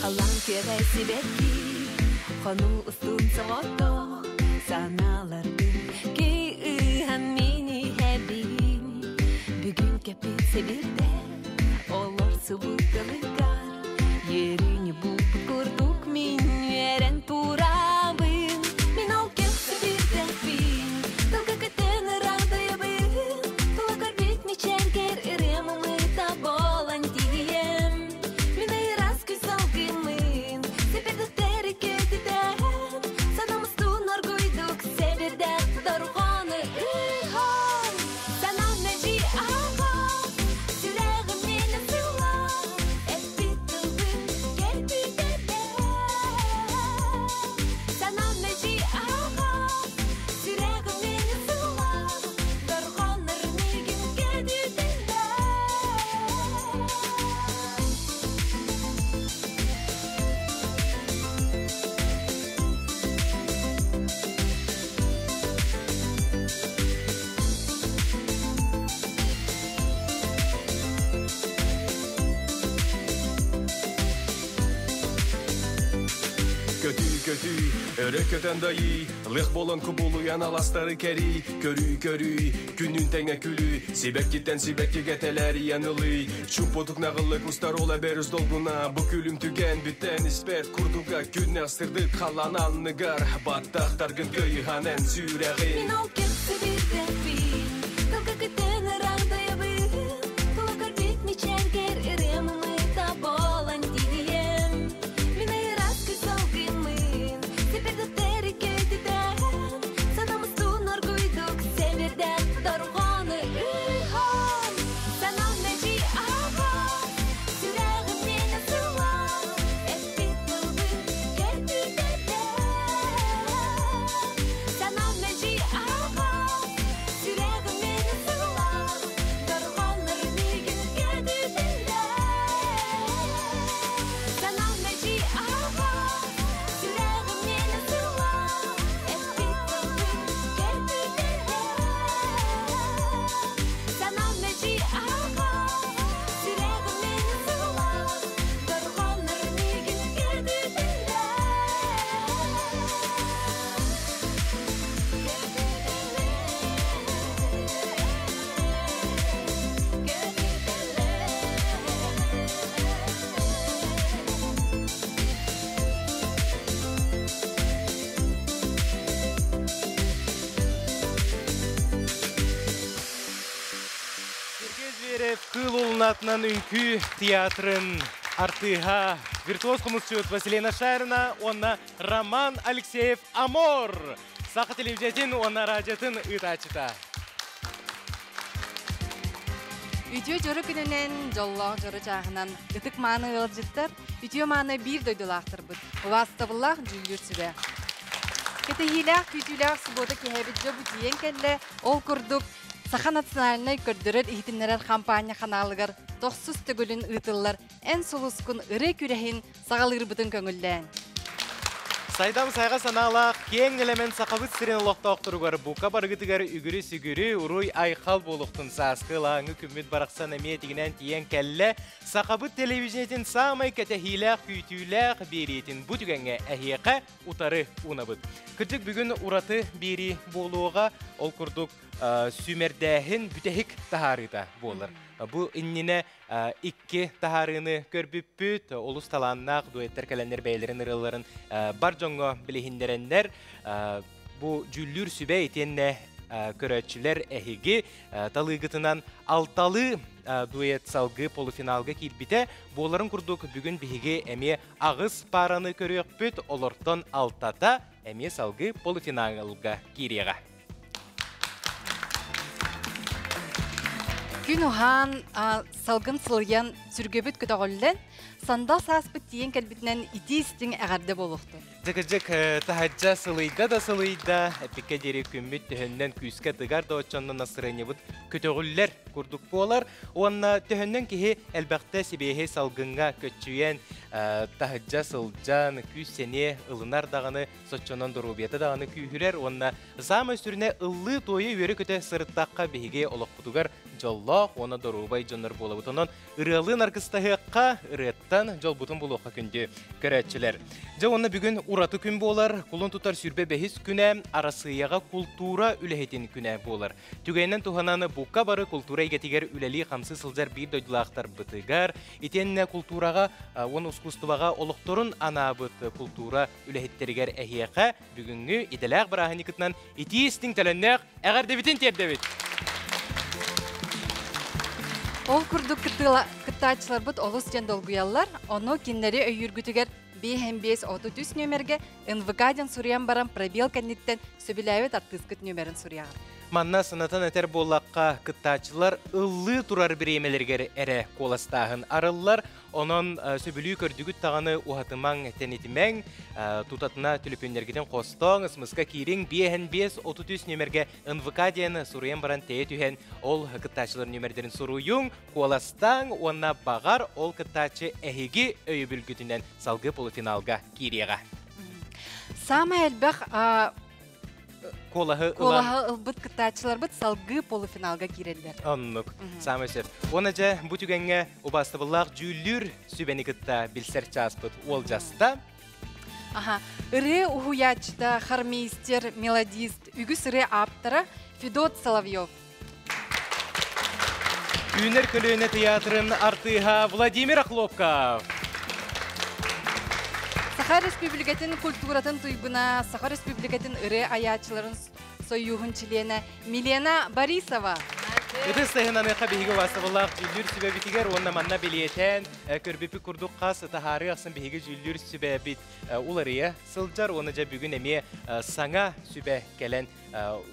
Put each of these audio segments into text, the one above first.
Халлаан күөҕэ сибэкки, хонуу устун соҕотох санааларбын кыыһан мин иһэбин. Бүгүн кэппит сэбирдэх, олорсубут тылыгар үөрүүнү булбут курдук мин үөрэн турабын. Мин ол кэпсэбирдэхпин, тылга көтөн ыраадайабын. Тула көрбүт мичээргэр ырыам ымыта буолан тиийэм. Мин ыраас күн салгыммын, сэбирдэхтэри көтүтэн, санам устун оргуйдук сэбирдэх дорҕоону ыһан. Санаам мэлдьи аһаҕас, сүрэҕим миэнэ сылаас, эппит тылбын кэрбиитэрбэр. Санаам мэлдьи аһаҕас, сүрэҕим миэнэ сылаас, дорҕооннор миигин кэдиитэллэр. Көтүү-көтүү, өрө көтөн дайыы, лых болон кубулуйан аластары кэрий, көрүү-көрүү, күнүн тэҥэ күлүү, сибэккиттэн сибэккигэ тэлээрийэн ылыы, чуппутук наҕыллык устар ол эбэрус долгуна, бу күлүм түгэн бүтэн испэт курдуга күннэх сырдык халлаан анныгар, баттахтаргын көйүһан эн сүрэҕин. Мин ол кэпсэбирдэхпин, тылга көтөн ыраагдайабын, тула көрбүт мичээргэр ырыам ымыта буолан тиийэм. Мин ыраас күн салгыммын, сэбирдэхтэри көтүтэн, санам устун оргуйдук сэбирдэх дорҕоону ыһан. Санаам мэлдьи аһаҕас, сүрэҕим миэнэ сылаас, эппит тылбын кэрдиитэрбэр. Санаам мэлдьи аһаҕас, сүрэҕим миэнэ сылаас, дорҕооннор миигин кэдиитэллэр. Санаам мэлдьи аһаҕас, сүрэҕим миэнэ сылаас, эппит тылбын кэрдиитэрбэр. Санаам мэлдьи аһаҕас, сүрэҕим миэнэ сылаас, дорҕооннор миигин кэдиитэллэр. Сергей Зверев Кыыл Улунатынан үҥкүү театрын артыыһа, виртуоз хомусчут Василина Шарина уонна Роман Алексеев Амор Саха телевизиятын уонна радиотын ыытааччыта. Үтүө дьоро күнүнэн, дьоллоох дьоро чааһынан ытык мааны ыалдьыттар, үтүө мааны биир дойдулаахтарбыт, убаастабыллаах дьүүллүүр сүбэ. Кэтэһиилээх, күүтүүлээх субуота киэһэбит дьо бу тиийэн кэллэ. Ол курдук, Саха национальнай көрдөрөр-иһитиннэрэр хампаанньа ханаалыгар тохсус төгүлүн ыытыллар Эн сулускун ырыа күрэһин саҕалыырбытын көҥүллээн. Сайдам сайҕа санаалаах киэҥ нэлэмэн Сахабыт сирин олохтоохторугар бука барыгытыгар үгүрү-сүгүрү, уруй-айхал буолуохтун сааскы ылааҥы күммүт барахсан эмиэ тигинэн тиийэн кэллэ. Сахабыт телевидениетин саамай кэтэһиилээх, күүтүүлээх биэриитин бу түгэҥҥэ эһиэхэ утары уунабыт. Кырдьык бүгүн ураты биэрии буолуоҕа, ол курдук сүүмэрдээһин бүтэһик таһаарыыта буолар. Бу иннинэ икки таһаарыыны көрбүппүт. Олус талааннаах дуэттэр кэлэннэр бэйэлэрин ырыаларын бар дьоҥҥо билиһиннэрэннэр бу дьүүллүүр сүбэ итиэннэ көрөөччүлэр эһиги талыыгытынан алталыы дуэт салгыы полуфиналга киирбитэ. Буоларын курдук бүгүн биһиги эмиэ аҕыс паараны көрүөхпүт, олортон алтата эмиэ салгыы полуфиналга киириэҕэ. Күн уһаан, салгын сылыйан Сүргэбит көтөҕүллэн, сандал сааспыт тиийэн кэлбитинэн итии-истиҥ эҕэрдэ буолуохтун. Дьык-дьык таһырдьа сылыйда да сылыйда, эппиккэ диэри күммүт төһөннөн күүскэ тыгар да оччонно настырыанньабыт көтөҕүллэр курдук буолар. Уонна төһөннөн киһи элбэхтэ сибиэһэй салгыҥҥа көччүйэн, таһырдьа сылдьан, күүс-сэниэ ылынар даҕаны, соччонон доруобуйата даҕаны күүһүрэр уонна саамай сүрүнэ ыллыы-туойа үөрэ-көтө сырыттахха биһиги олохпутугар дьоллоох уонна доруобай дьоннор буолабыт. Онон ырыалыын аргыстаһыахха, ырыаттан дьолбутун булуохха күндү көрөөччүлэр. Дьэ уонна бүгүн ураты күн буолар. Кулун тутар 25-ис күнэ Арассыыйаҕа култуура үлэһитин күнэ буолар. Түгэнинэн туһанан бука бары култуура эйгэтигэр үлэлии-хамсыы сылдьар биир дойдулаахтарбытыгар, итиэннэ култуураҕа уонна ускуустубаҕа олохторун анаабыт култуура үлэһиттэригэр эһиэхэ бүгүҥҥү идэлээх бырааһынньыкытынан итии-истиҥ төлөннөөх эҕэрдэбитин тиэрдэбит! Ол курдук кыттааччыларбыт олус диэн долгуйаллар. Ону кинилэри өйүүргүтүгэр 5 5 33 нүөмэргэ НВК диэн суруйан баран пробел кэнниттэн сөбүлээбит артыыскыт нүөмэрин суруйаҕыт. Манна санатан этэр буоллахха, кыттааччылар ыллыы турар бириэмэлэригэр эрэ куоластааһын арыллар. Онон сөбүлүү көрдүгүт даҕаны уһатымаҥ, тэнитимэҥ, тутатына түлүпүөннэргитин хостоон, смска киириҥ 5 5 33 нүөмэргэ НВК диэн суруйан баран тэйэ түһэн, ол кыттааччылар нүөмэрдэрин суруйуҥ, куоластааҥ уонна баҕар ол кыттааччы эһиги өйөбүлгүтүнэн салгыы полуфиналга киириэҕэ. Самай элбэх Куолаһы ылан куолаһы ылбыт кыттааччыларбыт салгыы полуфиналга киирэллэр. Оннук. Саамай сөп. Уонна дьэ бу түгэҥҥэ убаастабыллаах дьүүллүүр сүбэни кытта билсэр чааспыт уолдьаста. Аха. Ырыа уһуйааччыта, хормейстер, мелодист, үгүс ырыа ааптара Федот Соловьев. Үүнэр көлүөнэ театрын артыыһа Владимир Охлопков. Саха Республикатын культуратын туйгуна, Саха Республикатын ырыа айааччыларын сойууһун чилиэнэ Милена Борисова. Ытыс таһынаныха биһиги убаастабыллаах дьүүллүүр сүбэбитигэр уонна манна билиэтэн көрбүппүт курдук хас таһаарыы ахсын биһиги дьүүллүүр сүбэбит уларыйа сылдьар уонна дьэ бүгүн эмиэ саҥа сүбэ кэлэн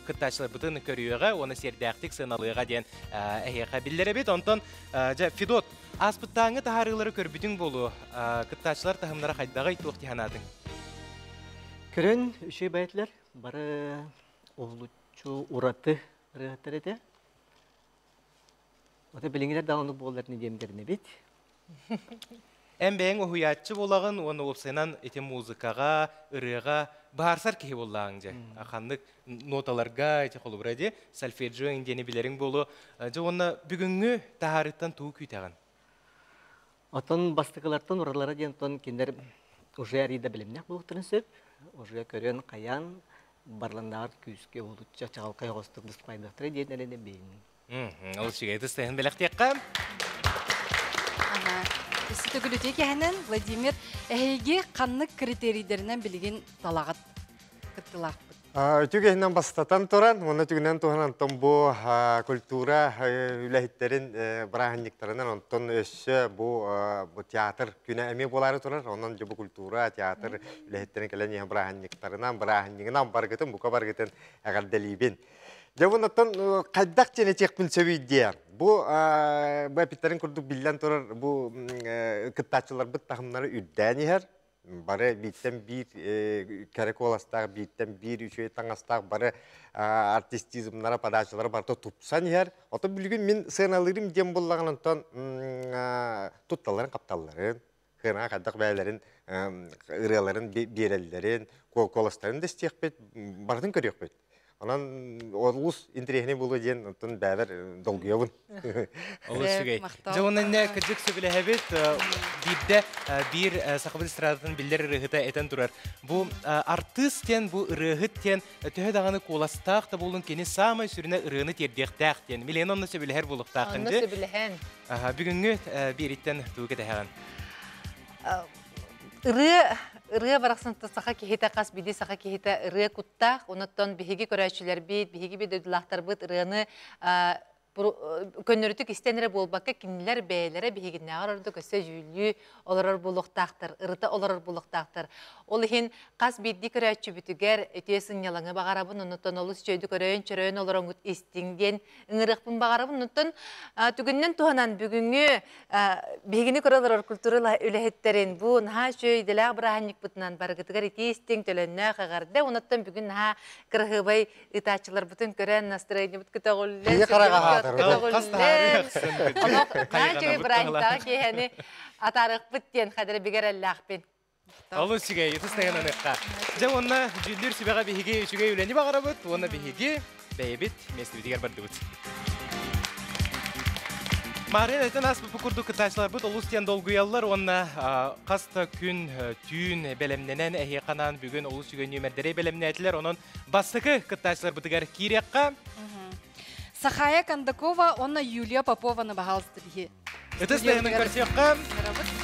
кыттааччыларбытын көрүөҕэ уонна сиэрдээхтик сыаналыаҕа диэн эһиэхэ биллэрэбит. Онтон дьэ Федот, ааспыттааҥҥы таһаарыылары көрбүтүҥ буолуо. Кыттааччылар таһымнара хайдаҕый туох тиһанаатыҥ? Көрөн үчүгэй баайдылар бары уһулуччу ураты ырыаһыттар этэ. Ото билиҥҥилэр даҕаны буоллар диэмдэринэбит. Эн бэйэҥ уһуйааччы буолаҕын уонна уопсайынан ити музыкаҕа, ырыаҕа быһаарсар киһи буоллааҕыҥ дьэ. Ханнык ноталарга ити холобура ди сольфеджио диэни билэриҥ буолуо. Дьэ уонна бүгүҥҥү таһаарыттан тугу күүтэҕин? Отон бастакылартан уралара диэн тон кинилэр уже арыйда билимнэх буолуохтарын сөп. Уже көрөн хайаан барланнааҕар күүскэ уһулучча чаҕылхай оҕостук быспайдахтара диэн эрэнэ бин. Ол үчүгэй тыстыһын бэлэхтиэххэ. Ага. Өссө кэһэнэн Владимир эһиги ханнык критерийдэринэн билигин талаҕыт кыттылаахпыт? Үтүгэһинэн бастатан туран, уонна түгүнэн туһанан онтон бу культура үлэһиттерин бырааһынньыктарынан онтон өссө бу театр күнэ эмиэ буолаары турар. Онон дьэ бу культура, театр үлэһиттерин кэлэн иһэн бырааһынньыктарынан, бырааһынньыгынан баргытын, бука баргытын эҕэрдэлиибин. Дьэ онтон хайдах диэн этиэхпин сөбүй диэ. Бу бу эпиттерин курдук биллэн турар бу кыттааччыларбыт таһымнары үрдээн иһэр. Бары бииртэн биир кэрэ куоластаах, бииртэн биир үчүгэй таҥастаах бары артистизмнара, подачалара барыта тупсан иһэр. Ото билигин мин сыаналыырым диэн буоллаҕына онтон тутталларын хапталларын, хыанаҕа хайдах бэйэлэрин ырыаларын биэрэллэрин, куоластарын да истиэхпит, барытын көрүөхпүт. Онон олус интэриэһинэй буолуо диэн онтон бэйэбэр долгуйабын. Олус үчүгэй. Дьэ уонна иннэ кырдьык сөбүлэһэбит. Биирдэ биир сахабыт эстрадатын биллэр ырыаһыта этэн турар. Бу артыыс диэн, бу ырыаһыт диэн төһө даҕаны куоластаах да буолун кини саамай сүрүнэ ырыаны тиэрдиэхтээх диэн. Милена онно сөбүлэһэр буолуохтааххын Онно дии. сөбүлэһэн. Аха, бүгүҥҥү биэриттэн тугу кэтэһэҕин? Ырыа ырыа барахсанта саха киһитэ хас биирдии саха киһитэ ырыа куттаах, онуттан биһиги көрөөччүлэрбит, биһиги бидойдулаахтарбыт ырыаны Көннөрүтүк истэн эрэ буолбакка, кинилэр бэйэлэрэ биһигиннээҕэр ордук өссө дьүүллүү олорор буолуохтаахтар, ырыта олорор буолуохтаахтар. Ол иһин хас биирдии көрөөччүбүтүгэр үтүө сынньалаҥы баҕарабын, оннуттан олус үчүгэйдик өрөйөн-чөрөйөн олороҥҥут истиҥ диэн ыҥырыахпын баҕарабын. Оннуттан түгүннэн туһанан бүгүҥҥү биһигини көрө олорор культура үлэһиттэрин бу наһаа үчүгэй идэлээх бырааһынньыкпытынан барыгытыгар итии истиҥ төлөннөөх эҕэрдэ. Онуттан бүгүн наһаа кыраһыабай ыытааччыларбытын көрөн настроениебыт көтөҕүллэн, көтөҕүллэн, олох наһаа үчүгэй бырааһынньыктааҕы киэһэни атаарыахпыт диэн хадара бигэр эллээхпин. Олус үчүгэй, ытыс таһынан ыкка. Дьэ уонна дьүүллүүр сүбэҕэ биһиги үчүгэй үлэни баҕарабыт уонна биһиги бэйэбит миэстэбитигэр бардыбыт. Маарыйа этэн ааспыт курдук кыттааччыларбыт олус диэн долгуйаллар уонна хас да күн түүн бэлэмнэнэн эһиэхэ бүгүн олус үгэн нүөмэрдэри бэлэмнээтилэр. Онон бастакы кыттааччыларбытыгар киириэххэ. Сахая Кондакова уонна Юлия Попованы баһаалыста биһи. Ытыс тыаһынан көрсүөххэ.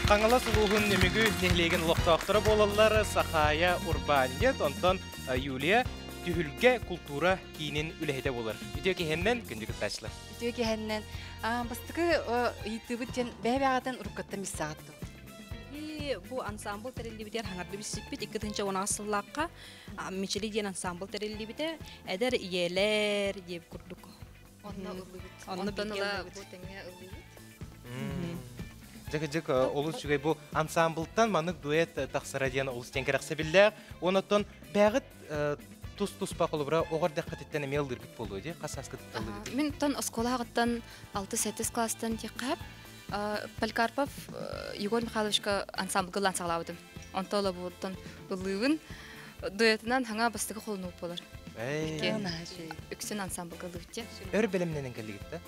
Хаҥалас улууһун Нөмүгү нэһилиэгин олохтоохторо буолаллар Сахая урбаанньыт, онтон Юлия Түһүлгэ култуура киинин үлэһитэ буолар. Үтүө киһиннэн күндү кыттааччылар. Үтүө киһиннэн бастакы ыйытыыбыт диэн бэйэ-бэйэҕитин уруккаттан билсэҕит Бу ансамбл тэриллибитигэр хаҥарды билсиппит 2010 сыллаахха Мичили диэн ансамбл тэриллибитэ. Эдэр ийэлэр диэбит курдук. Онно ыллыбыт. Онтон ыла бу тэҥҥэ ыллыбыт. Дьэ, олус үчүгэй бу ансамблтан маннык дуэт тахсара диэн олус диэн кэрэхсэбиллээх. Онон бэҕит тус-туспа холобура оҕор дэххэтиттэн эмиэ ыллыыргыт буолуо дии, хас сааскытыттан ыллыгыт? Мин тон оскуолаҕыттан 6-7 класстан тиэххэ Поликарпов Егор Михайловичка ансамблга ылан саҕалаабытым. Онто ыла буоттан ыллыыбын. Дуэтынан хаҥа бастакы холонук болар. Үксүн ансамблга ыллыбыт дии. Өр бэлэмнэнэн кэллигит да?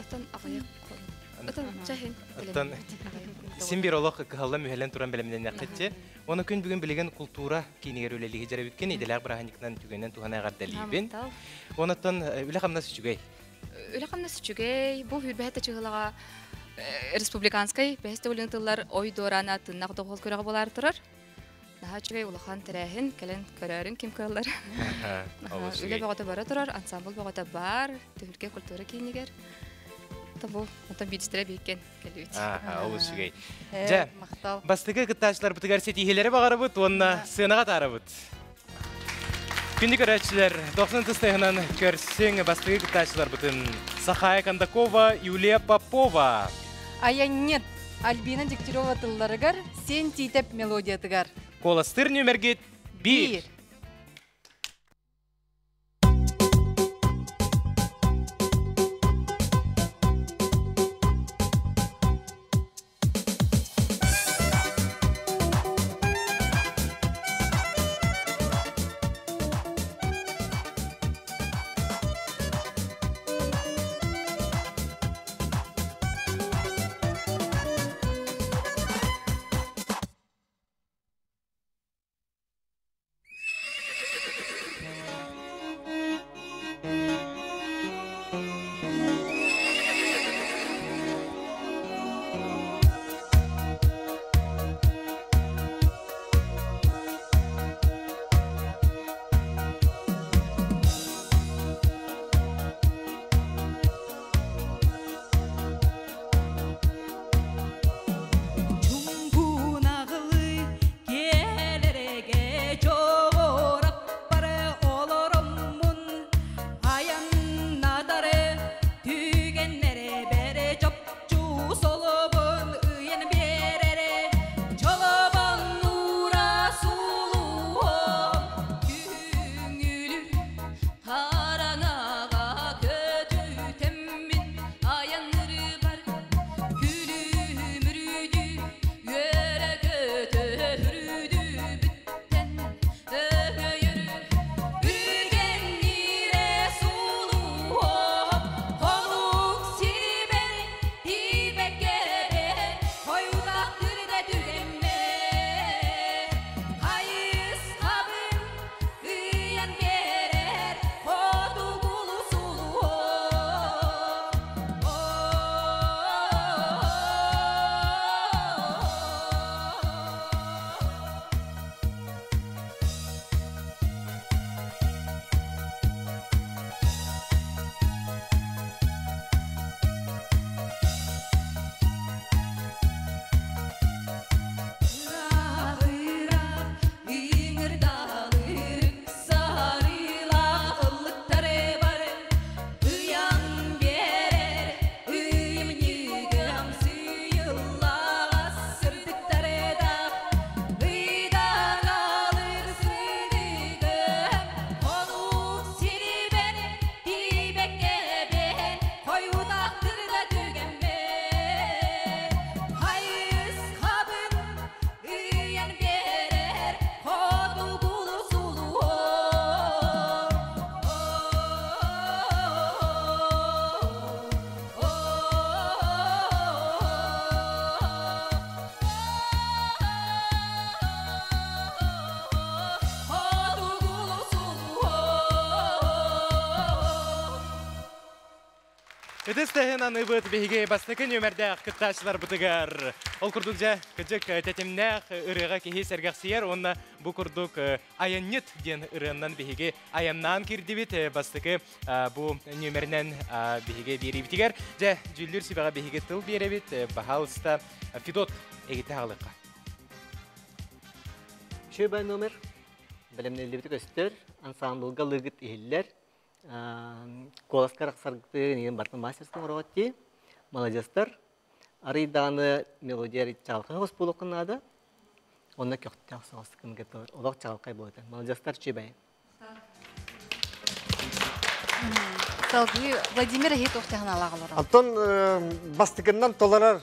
Оттон аҕыйах Оттон чаһын. Оттон син бир олох кыһалла мүһэлэн туран бэлэмнэннэххитчи. Оны күн бүгүн билигин култуура киинигэр үлэлиһи жарабиккин иделээх бырааһынньыкынан түгэнэн туһана эҕэрдэлиибин. Онуттан үлэ хамнас үчүгэй. Үлэ хамнас үчүгэй. Бу хүрбэһэ чыһылаға республиканскай бэһэс төгүлүн тыллар ой дуораана тыннах доҕол көрөҕө болаар турар. Наһаа үчүгэй улахан тэрээһин кэлэн көрөөрүн ким кыаллар. Үлэ бөҕөтө бара турар, ансамбл бөҕөтө бар, түһүлгэ культура киинигэр. Табу, онтон биирдистэрэ бииккен кэлбит. Олус үчүгэй. Дьэ, бастакы кыттааччыларбытыгар ситиһиилэри баҕарабыт уонна сыанаҕа таарабыт. Күндү көрөөччүлэр, 90 тыстайынан көрсүҥ бастакы кыттааччыларбытын Сахая Кондакова, Юлия Попова. Аяннет Альбина Дегтярева тылларыгар, Сен Тиитеп мелодиятыгар. Куоластыыр нүмергит 1. Ытыс тыаһын аныыбыт биһиги бастакы нүөмэрдээх кыттааччыларбытыгар. Ол курдук дьэ, кыдьык тэтимнээх ырыаҕа киһи сэргэхсийэр уонна бу курдук айанньыт диэн ырыаннан биһиги айаннаан киирдибит. Бастакы бу нүөмэринэн биһиги биэриибитигэр. Дьэ, дьүүллүүр сүбэҕэ биһиги тыл биэрэбит. Баһаалыста, Федот, эгитэ аҕалыахха. Үчүгэй номер. Бэлэмнэллибити көстөр, ансамблга лыгыт иһиллэр. Куоласка арахсаргытын иһин бартын мастерском оҥороҕут Маладьыастар. Арый даҕаны мелодия чаҕылхай хос буолуоххун наада. Онно көхтөөх соҕус кымгытылар. Олох чаҕылхай буолуо. Маладьыастар үчүгэй. Салгыы Владимир эһи туох таһыналаах олорор? Антон бастакыннан толорор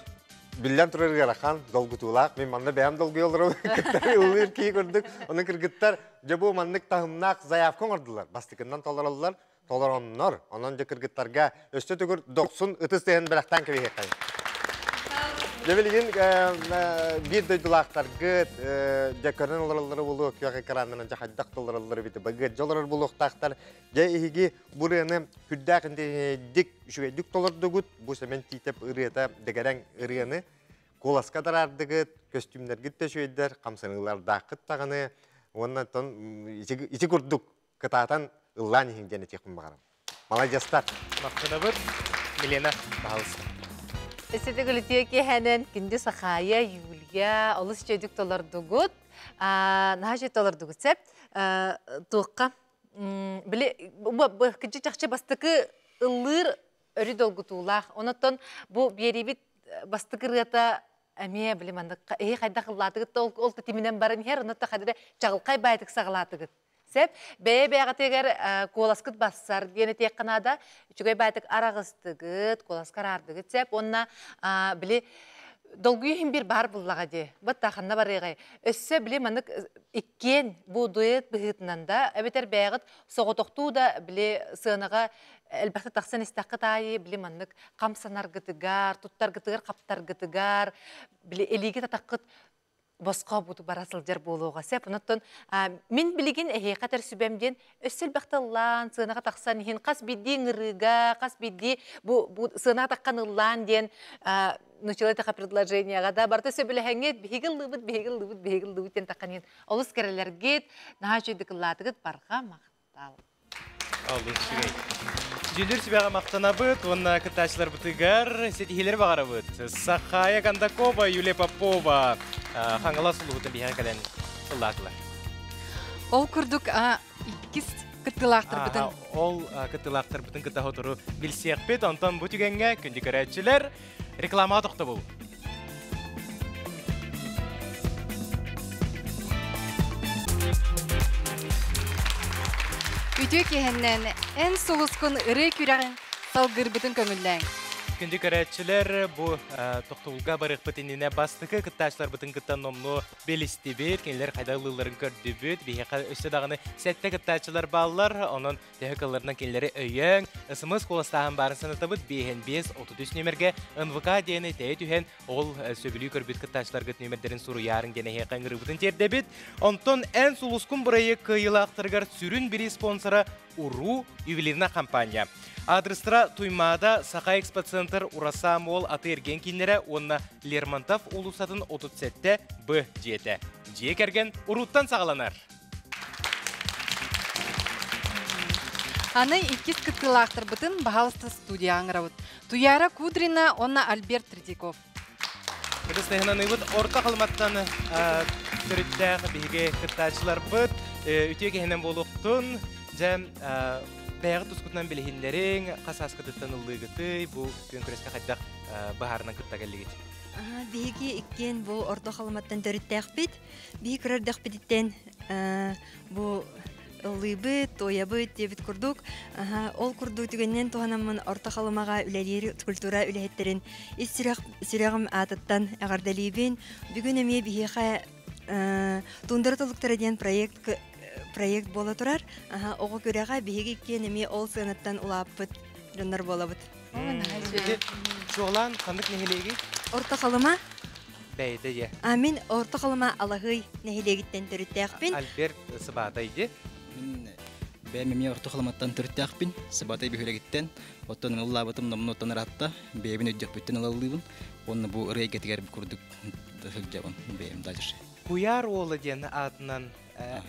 биллэн турар ыарахан, долгутуулаах. Мин манна бэйэм долгуйа олоробун, кыттар ыллыыр киһи курдук. Ону кыргыттар дьэ бу маннык таһымнаах заявка оҥордулар. Бастакыннан толороллор, толороннор. Онон дьэ кыргыттарга өссө төгүр дохсун ытыс тыаһын бэлэхтээн кэбиһиэххэйин. Дьэ билигин биир дойдулаахтаргыт дьэ көрөн олороллоро буолуо күөх экранынан дьэ хайдах толороллор эбит быгыат дьэ олорор буолуохтаахтар. Дьэ эһиги бу ырыаны күрдээх интэриэһинэйдик үчүгэйдик толордугут. Бу Сэмэн Тиитэп ырыата дэгэрэҥ ырыаны куоласка тараардыгыт, көстүүмнэргит да үчүгэйдэр, хамсаныылардааххыт даҕаны уонна оттон ити курдук кытаатан ыллаан иһиҥ диэн этиэхпин баҕарабын. Маладьыастар! Махтанабыт. Милена, пожалуйста. Эсетигилитиэ киэһэнэн күндү Сахая, Юлия, олус үчүгэйдик толордугут. Наһаа үчүгэй толордугут сеп. Туохха били кыдьы чахчы бастакы ыллыыр өрү долгутуулаах. Онотон бу биэрибит бастакы ырыата эмиэ били маннык эһи хайдах ыллаатыгыт ол ол тэтиминэн баран иһэр, онно хадыра чаҕылхай баайтык саҕалаатыгыт. Сеп, бэйэ бэйэҕитигэр куоласкыт бассар диэн этиэххэ наада. Үчүгэй баайтык араҕыстыгыт, куоласка араардыгыт сеп. Уонна били долгуйу иһин бир баар буллаҕа дии. Бытта ханна барыаҕай. Өссө били маннык иккиэн бу дуэт быһыытынан да, эбэтэр бэйэҕит соҕотохтуу да били сыанаҕа элбэхтэ тахсан истэххит аайы били маннык хамсанаргытыгар, туттаргытыгар, хаптаргытыгар, били илиигит атаххыт босхо буту бара сылдьар буолуоҕа сөп. Онуттан мин билигин эһиэхэ этэр сүбэм диэн өссө элбэх тыллаан сыанаҕа тахсан иһин хас биирдии ыҥырыыга, хас биирдии бу, бу сыанаҕа таххан ыллаан диэн нуччалыы таха предложениеҕа да барыта сөбүлэһэҥҥит биһиги ыллыыбыт, биһиги ыллыыбыт, биһиги ыллыыбыт диэн таххан иһин олус кэрэлэргит, наһаа үчүгэйдик ыллаатыгыт, барҕа махтал. Олус үчүгэй. Дьүүллүүр сүбэҕэ махтанабыт уонна кыттааччыларбытыгар ситиһиилэри баҕарабыт. Сахая Кондакова, Юлия Попова Хаҥалас улууһуттан биһиэхэ кэлэн ыллаатылар. Ол курдук иккис кыттыылаахтарбытын Ол кыттыылаахтарбытын кытта сотору билсиэхпит. Онтон бу түгэҥҥэ күндү көрөөччүлэр рекламаҕа тохтобул. Үтүө киэһэннэн эн сулускун ырыа күрэҕин салгыырбытын көҥүллээҥ. Күндү көрөөччүлэр, бу тохтобулга барыахпыт иннинэ бастакы кыттааччыларбытын кытта номнуо билистибит, кинилэр хайдах ыллыылларын көрдүбүт. Биһиэхэ өссө даҕаны сэттэ кыттааччылар бааллар, онон Төһө кылларынан кинилэри өйөөҥ, СМС куоластааһын баарын санатабыт 5 33 нүөмэргэ НВК диэни тэйэ түһэн, ол сөбүлүү көрбүт кыттааччыларгыт нүөмэрдэрин суруйаарыҥ диэн эһиэхэ ыҥырыыбытын тиэрдэбит. Онтон Эн сулускун бырайыак кыайыылаахтарыгар сүрүн бириис спонсора Уруу ювелирная компания. Адрестара Туймаада, Саха экспоцентр, Ураса Мол аты-эргиэн кииннэрэ уонна Лермонтов уулуссатын 37 Б дьиэтэ. Дьиэ кэргэн урууттан саҕаланар. Аны иккис кыттыылаахтарбытын баһаалыста студияҕа ыҥырабыт. Туяра Кудрина уонна Альберт Третьяков. Кытыстыһынаныыбыт орто халыматтан төрүттээх биһиги кыттааччыларбыт үтүө киһинэн буолуохтун. Дьэ, бэйэҕит тускутунан билиһиннэриҥ, хас ааскытыттан ыллыыгытый, бу күөн күрэскэ хайдах быһаарынан кытта кэллигит? Биһиги иккиэн бу орто халыматтан төрүттээхпит. Биһи кыра эрдэхпититтэн бу ыллыыбыт, туойабыт диэбит курдук. Ол курдук түгэнинэн туһанаммын Орто Халымаҕа үлэлиир культура үлэһиттэрин ис сүрэх сүрэҕим аатыттан эҕэрдэлиибин. Бүгүн эмиэ биһиэхэ Тундра толуктара диэн проект проект буола турар. Оҕо күрэҕэ биһиги иккиэн эмиэ ол сыанаттан улааппыт дьоннор буолабыт. Чуолаан ханнык нэһилиэгий? Орто Халыма. Бэйэтэ дьэ. А мин Орто Халыма Алаһый нэһилиэгиттэн төрүттээхпин. Альберт Сыбаатай дии. Мин Бэйэм эмиэ Орто Халыматтан төрүттээхпин, Сыбатай бөһүөлэгиттэн. Оттон ыллаабытым номнуоттан ыраатта, бэйэбин өйдөхпүттэн ылаллыыбын. Уонна бу ырыа эйгэтигэр курдук сылдьабын бэйэм дальше. Куйаар уола диэн аатынан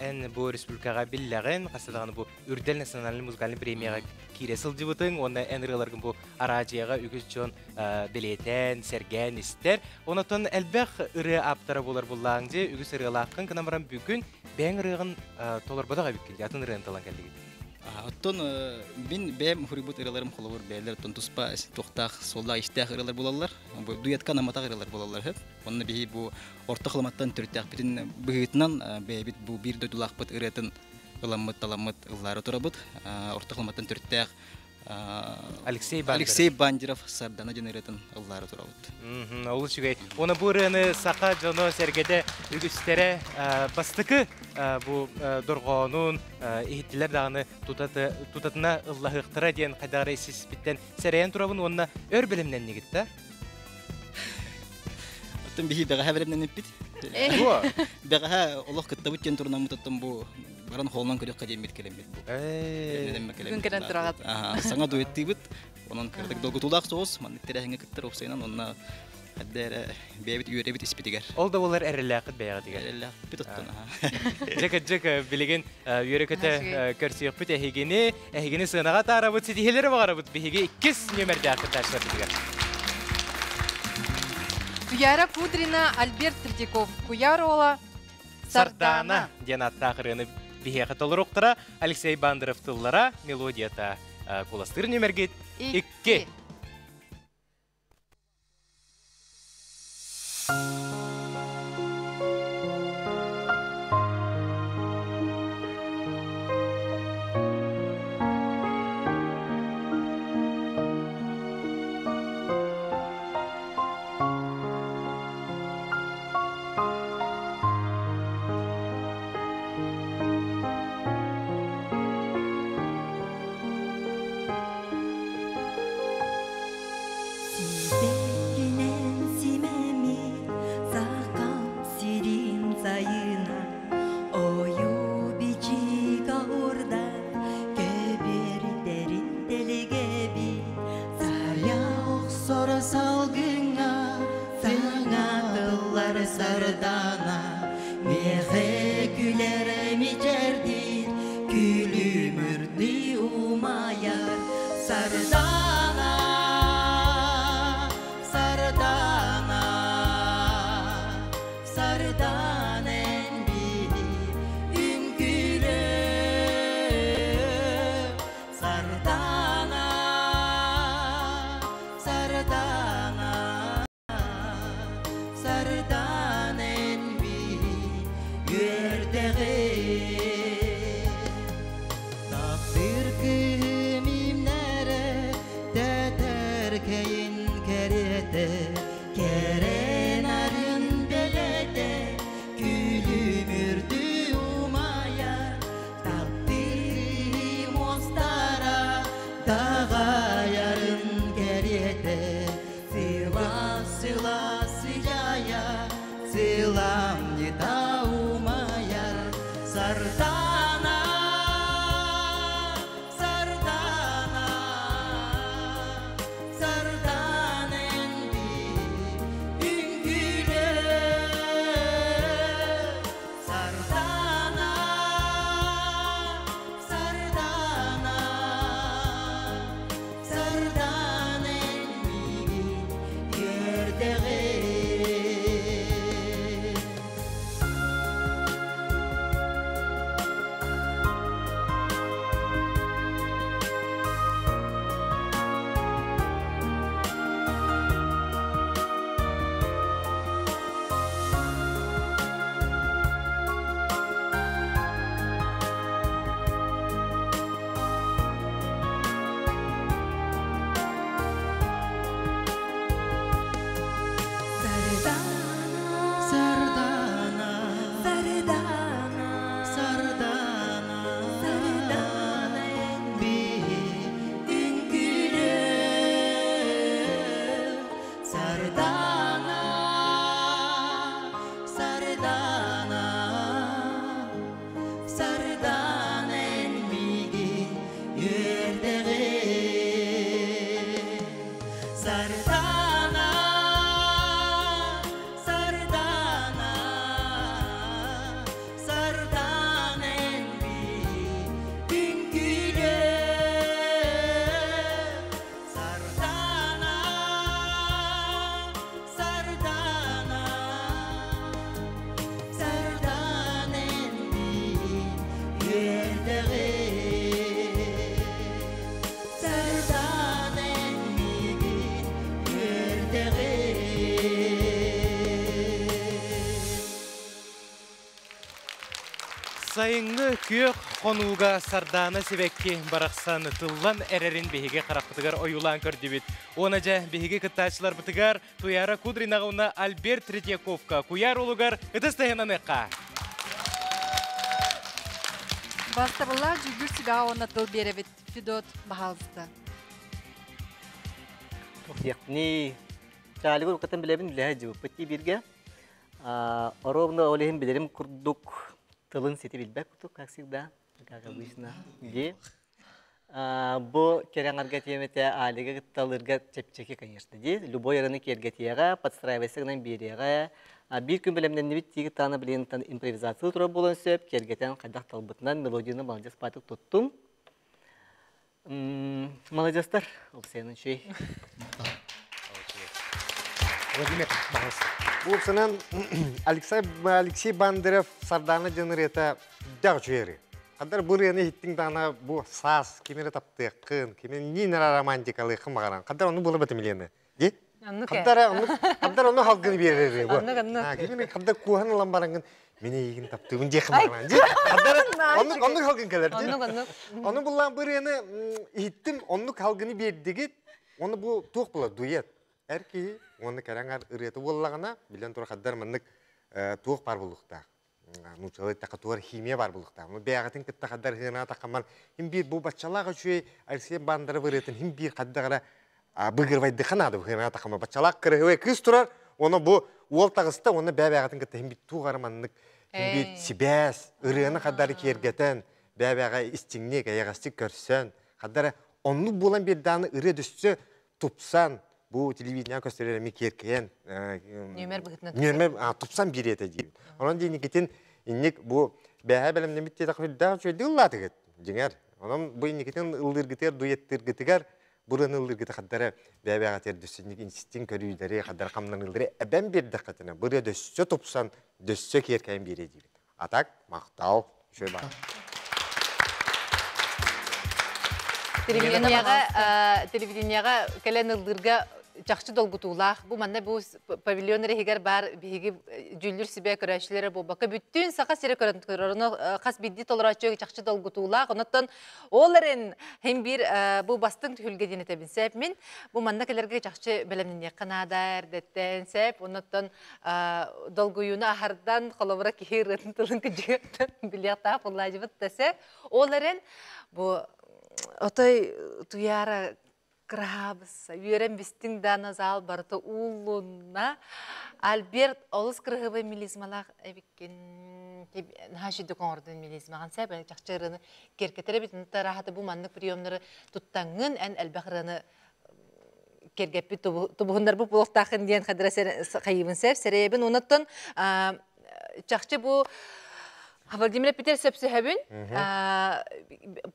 эн бу республикаҕа биллэҕин, хаста даҕаны бу Үрдэл национальный музыкальный премияҕа киирэ сылдьыбытыҥ уонна эн ырыаларгын бу араадьыйаҕа үгүс дьон бэлиэтээн, сэргээн истэр. Онотон элбэх ырыа ааптара буолар буллааҥ дьи, үгүс ырыалааххын гынан баран бүгүн бэйэҥ ырыаҕын толорботох эбиккин, атын ырыаны талан кэллигит. Оттон мин бэйэм суруйбут ырыаларым холобур бэйэлэр оттон туспа туохтаах суоллаах истээх ырыалар буолаллар. Бу дуэтка анамматах ырыалар буолаллар сөп. Онно биһи бу Орто Халыматтан төрүттээхпитин быһыытынан бэйэбит бу биир дойдулаахпыт ырыатын ыламмыт, таламмыт ыллаары турабыт. Орто Халыматтан төрүттээх Алексей Бандеров. Алексей Бандеров Сардана диэн ырыатын ыллаары турабыт. Олус үчүгэй. Уонна бу ырыаны саха дьоно сэргэтэ үгүстэрэ бастакы бу дорҕоонун иһиттилэр даҕаны тутатына ыллаһыахтара диэн хайдах эрэ ис-испиттэн сэрэйэн турабын уонна өр бэлэмнэннигит да? Оттон биһи бэҕэһээ бэлэмнэниппит. Бэҕэһээ олох кыттабыт диэн турунаммыт оттон бу баран холонон көрүөххэ диэммит кэлэммит бу. Бүгүн кэлэн тураҕыт. Саҥа дуэттыыбыт. Онон кырдык долгутуулаах соҕус маннык тэрээһиҥҥэ кыттар уопсайынан онно эрдэ эрэ бэйэбит үөрэбит испитигэр. Ол да буолар эрэллээххит бэйэҕитигэр. Эрэллээхпит оттон. Дьэ кырдьык билигин үөрэ-көтө көрсүөхпүт эһигини, эһигини сыанаҕа атаарабыт, ситиһиилэри баҕарабыт биһиги иккис нүөмэрдээх кыттааччыларбытыгар. Туяра Кудрина, Альберт Третьяков, Куйаар уола Сардаана диэн ааттаах ырыаны биһиэхэ толоруохтара Алексей Бандеров тыллара, мелодията куластыыр нүөмэргит икки. Сибэккинэн симэммит сахам сирин сайына Ойуу-бичик оһуордар көбүөрдэрин тэлгэбит Сайа охсор салгыҥҥа саҥа тыллар сардаана Миэхэ күлэр мичээрдиир күлүмүрдүү умайар Сардаана, Сардаана, Сардаана эн биһи үҥкүүлэ Сардаана, Сардаана, Сардаана эн биһи үөрдэҕи Таптыыр кыыһым имнэрэ тэтэркэйин кэриэтэ кэрэн арын бэлэтэ күлүмүрдүү умайар таптыыр муостара даҕайарын кэриэтэ сыла сыла сыдьаайа сыламньыта умайар Сардаана Сардаана Сардаана эн үҥкүүлэ Сардаана Сардаана Сайыҥҥы күөх хонууга сардаана сибэкки барахсан тыллан эрэрин биһиги харахпытыгар ойуулаан көрдүбүт. Уонна дьэ биһиги кыттааччыларбытыгар Туяра Кудринаҕа уонна Альберт Третьяковка куйаар уолугар ытыс таһынаныахха. Бастабыллаах дьүүллүүр сүбэҕэ уонна тыл биэрэбит. Федот, баһаалыста. Яхни, Чалигы уруккаттан билэбин үлэһэ дьыбыппыт дии бииргэ. Оруобуна ол иһин билэрим курдук тылын сити билбэт курдук, как всегда, как обычно. Дии. Бу кэрэ аҥарга тиэмэтэ Алига кытта ылырга чэпчэки, конечно, дии. Любой ыраны киэргэтиэҕэ, подстраивайся гынан биэриэҕэ. Биир күн бэлэмнэннибит тиги таана билин импровизация турар буолан сөп, киэргэтэн хайдах талбытынан мелодияны молодец патык туттум. Молодецтар, Оксана үчүгэй. Владимир, Бу сынан Алексей, Алексей Бандеров Сардаана диэн ырыата дьаҕ үчүгэй Хандар бу ырыаны иһиттиҥ даҕаны бу саас кими эрэ таптыаххын, кими нинара романтикалыаххын баҕаран. Хандар ону буола бэтим Елена. Ди? Хандар ону хандар ону халгын биэрэр бу. Кими хандар куоһан ылан бараҥҥын мин эйигин таптыыбын диэххин баҕаран. Ди? Хандар оннук оннук халгын кэлэр ди. Ону буллаан бу ырыаны иһиттим, оннук халгыны биэрдигит. Оны бу туох була дуэт. Эр киһи уонна кэрэҥ ырыата буоллаҕына, билэн турар хаддар маннык туох баар буолуохтаах. Нууччалыы эттэххэ тугар химия баар буолуохтаах. Бэйэҕитин кытта хаддар ыһыына тахаман хим биир бу баччалаах үчүгэй Алексей Бандаров ырыатын хим биир хаддагара быгырвайдыха наада ыһыына тахама баччалаах кырыһыбай кыыс турар уонна бу уол таҕыста уонна бэйэҕитин кытта хим биир туох маннык хим биир сибээс ырыаны хаддары киэргэтэн бэйэҕэ истиҥник эйэҕэстик көрсөн хаддара оннук буолан биэрдааны ырыа дөссө тупсан бу телевидение көстөр эми киэркэйэн нүөмэр быһыытынан нүөмэр тупсан биэриэтэ диибин. Онон дииникитин инник бу бэһэ бэлэмнэммит диэтэх үрдээх үчүгэйдик ыллаатыгыт дьиҥэр. Онон бу инникитин ыллыыргытыгар дуэттыыргытыгар буран ыллыыргыта хаддара бэбэҕэ тердөссүнник инстин көрүүлэри хаддара хамнаныылары эбэн биэрдэххитинэ бырыа дөссө тупсан дөссө киэркэйэн биэриэ диибин. А так махтал үчүгэй баар. Телевидениеҕэ телевидениеҕэ кэлэн ыллыырга чахчы долгутуулаах. Бу манна бу павильон иһигэр баар биһиги дьүүллүүр сүбэ көрөөччүлэрэ буолбакка бүттүүн Саха сирэ көрөн көрөрүнө хас биирдии толорооччу чахчы долгутуулаах. Онон ол эрэн хим биир бу бастыҥ түһүлгэ диэн этэбин сэп мин бу манна кэлэргэ чахчы бэлэмнэниэххэ наада эрдэттэн сэп оннуттан долгуйууну аһардан холобура киһи ырыатын тылын кыдьыгыттан билиэхтээх буллаадьыбыт да ол эрэн бу отой туяра кыраһаабысса үөрэн бистиҥ да назал барыта ууллунна Альберт олус кырыһыбай мелизмалаах эбиккин наһаа үчүгдүк оҥордун мелизмаҕын сэп чахчы ырыаны киэркэтэр эбит тараһата бу маннык приемнары туттаҥҥын эн элбэх ырыаны кэргэппит тубуһуннарбыт буолуохтааххын диэн хадыра хайыыбын сэп сэрэйэбин онуттан чахчы бу Владимир Питер сөпсөһөбүн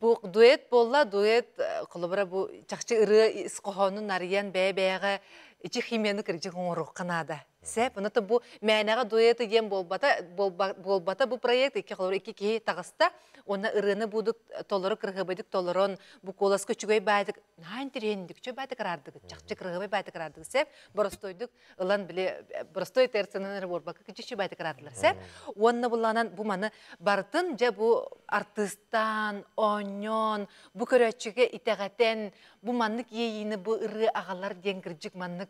бу дуэт буолла дуэт холобура бу чахчы ырыа ис хоһоонун арыйан бэйэ-бэйэҕэ ичи химияны кырдьык оҥоруохха наада Сеп, оното бу мээнэҕэ дуэты диэн буолбата, буолбата бу проект икки холобура икки киһи таҕыста уонна ырыаны будук толору кырыһыбайдык толорон бу куоласка үчүгэй баайдык наһаа интэриэһинник үчүгэй баайдык араардыгыт чахчы кырыһыбай баайдык араардыгыт сеп боростуойдук ылан били простой терцинан эрэ буолбакка кичи баайдык араардылар сеп уонна булланан бу маны барытын дьэ бу артыыстаан оонньоон бу көрөөччүгэ итэҕэтэн бу маннык иэйиини бу ырыа аҕалар диэн кырдьык маннык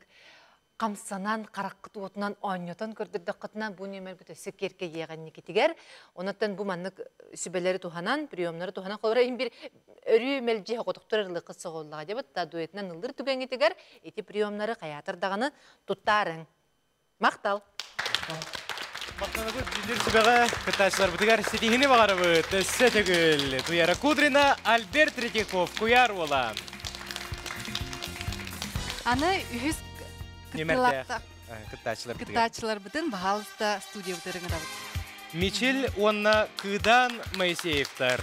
хамсанан, хараххыт уотунан оонньотон көрдөрдөххүтүнэ бу нүөмэргит өссө киэркэйиэҕинникитигэр. Онуттан бу маннык сүбэлэри туһанан, приемнары туһанан, холобура иһин бир өрүү мэлдьи хоҕотохтор ылыаххыт соҕуллаҕа дьабыт та дуэтинэн ыллыр түгэҥҥитигэр ити приемнары хайаатар даҕаны туттаарыҥ. Махтал! Махтанабыт дьүүллүүр сүбэҕэ кыттааччыларбытыгар ситиһини баҕарабыт. Өссө төгүл Туяра Кудрина, Альберт Третьяков, Куйаар уола. Аны үһүс Ньүмэрдээх кыттааччыларбытыгар. Кыттааччыларбытын баһаалыста студиябытыгар ыҥырабыт. Мичил уонна Кыыдаан Моисеевтар.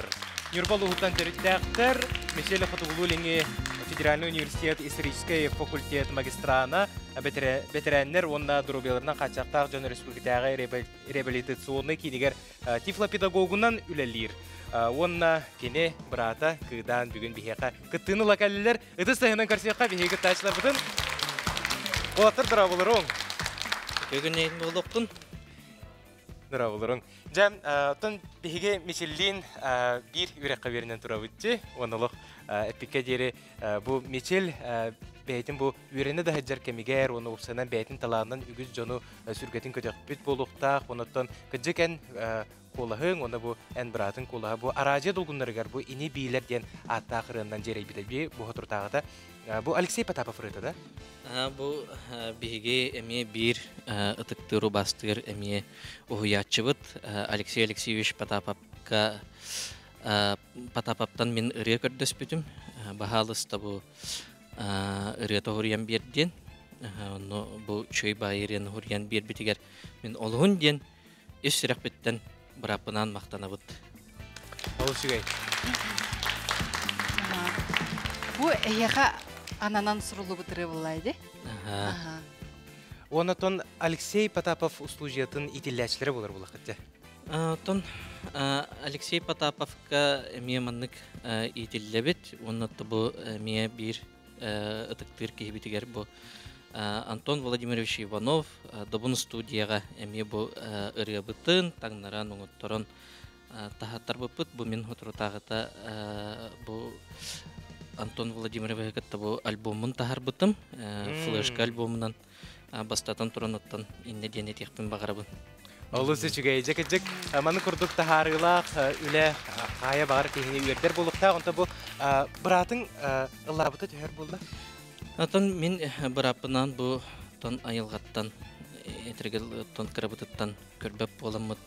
Ньурба улууһуттан төрүттээхтэр. Мичил Хотугулуу-Илиҥҥи федеральный университет историческай факультет магистрана, бэтэрээннэр уонна доруобуйаларынан хааччахтаах дьон республикатааҕы реабилитационнай киинигэр тифлопедагогунан үлэлиир. Уонна кини быраата Кыыдаан бүгүн биһиэхэ кыттыыны ыла кэллилэр. Ытыс таһынан көрсүөххэ биһиги кыттааччыларбытын. Уолаттар дорооболоруҥ. Бүгүн буолуохтун. Дорооболоруҥ. Дьэ, оттон биһиги Мичиллиин биир үрэххэ үөрэнэн турабытчы. Уонна олох эппиккэ диэри бу Мичил бэйэтин бу үөрэнэ да сылдьар кэмигэр уонна уопсайынан бэйэтин талаанынан үгүс дьону сүргэтин көтөхпүт буолуохтаах. Онон кырдьык эн куолаһыҥ уонна бу эн быраатыҥ куолаһа бу араадьыйа долгуннарыгар бу ини биилэр диэн ааттаах ырыаннан дьиэрэйбитэ би бу соторутааҕыта бу Алексей Потапов ырыата да? Бу биһиги эмиэ биир ытыктыыр убаастыыр эмиэ уһуйааччыбыт Алексей Алексеевич Потаповка Потаповтан мин ырыа көрдөспүтүм. Баһаалыста бу ырыата уһуруйан биэр диэн. Онно бу үчүгэй баайы ырыаны уһуруйан биэрбитигэр мин олуһун диэн ис сүрэхпиттэн бырааппынаан махтанабыт. Олус үчүгэй. Бу эһиэхэ ананан суруллубут ырыа буолла ди. Онотон Алексей Потапов устуудьуйатын иитиллээччилэрэ буолар буолаххыт дьэ. Оттон Алексей Потаповка эмиэ маннык иитиллэбит. Уонна бу эмиэ биир ытыктыыр киһибитигэр бу Антон Владимирович Иванов Добун студияҕа эмиэ бу ырыабытын таҥнаран оҥотторон таһаттарбыппыт. Бу мин соторутааҕыта бу Антон Владимировиһы кытта бу альбоммун таһарбытым. Флешка альбомунан бастатан туран оттон иннэ диэн этиэхпин баҕарабын. Олус үчүгэй. Дьэ кырдьык маны курдук таһаарыылаах үлэ хаайа баҕар киһини үөрдэр буолуохтаах. Онто бу быраатыҥ ыллаабыта түһэр буолла? Оттон мин бырааппынаан бу тон айылҕаттан этиргэл тон кырабытыттан көрбөт буоламмыт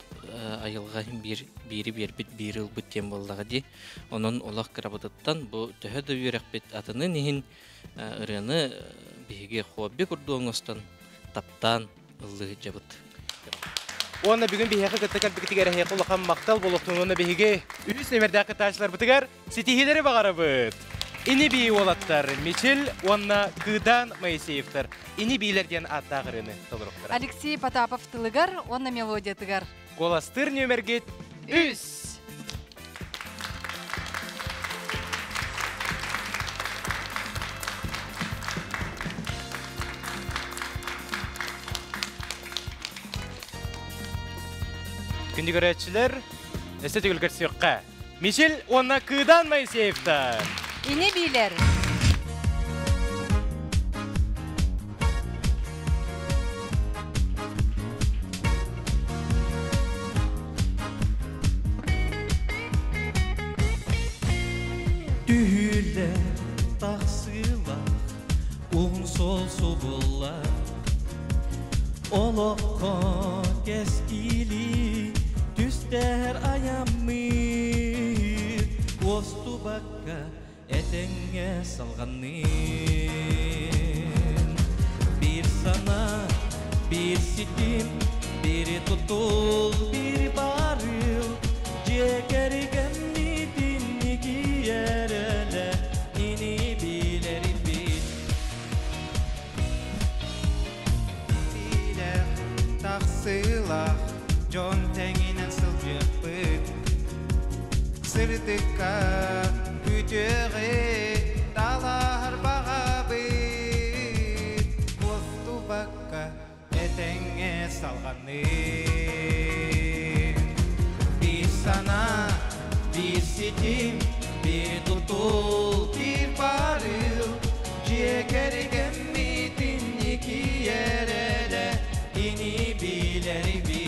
айылҕа биир биири биэрбит биири ылбыт диэн буоллаҕа дии. Онон олох кырабытыттан бу төһө да үөрэхпит атынын иһин ырыаны биһиги хобби курдук оҥостон таптаан ыллыы сылдьабыт. Уонна бүгүн биһиэхэ кытта кэлбикитигэр эһиэхэ улахан махтал буолуохтун уонна биһиги үһүс нөмердээх кыттааччыларбытыгар ситиһиилэри баҕарабыт. Ини-бии уолаттар Мичил уонна Кыыдаан Моисеевтар Ини-биилэр диэн ааттаах ырыаны толоруохтара. Алексей Потапов тылыгар уонна мелодиятыгар. Куоластыыр нүөмэргит үс. Күндү көрөөччүлэр, өссө төгүл көрсүөххэ. Мичил уонна Кыыдаан Моисеевтар. Ини биилэр. Түһүүлэр тахсыылаах, уһун суол субуллар. Олоххо кэскили түстэһэр айаммыт, уостубакка этэҥҥэ салҕанныын. Биир санаа, биир ситим, бири тутул, бири барыл, дьиэ кэргэммитин эрэлэ, ини билэрибит. Тиилээх, тахсыылаах, дьон тэҥинэн сылдьыахпыт. Сырдыкка үтүөҕи талаһар баҕабыт. Уостубакка этэҥҥэ салҕаныы. Биир санаа, биир ситим, биир тутул, биир барыл. Дьиэ кэргэммитин эрэлэ, ини билэрибит.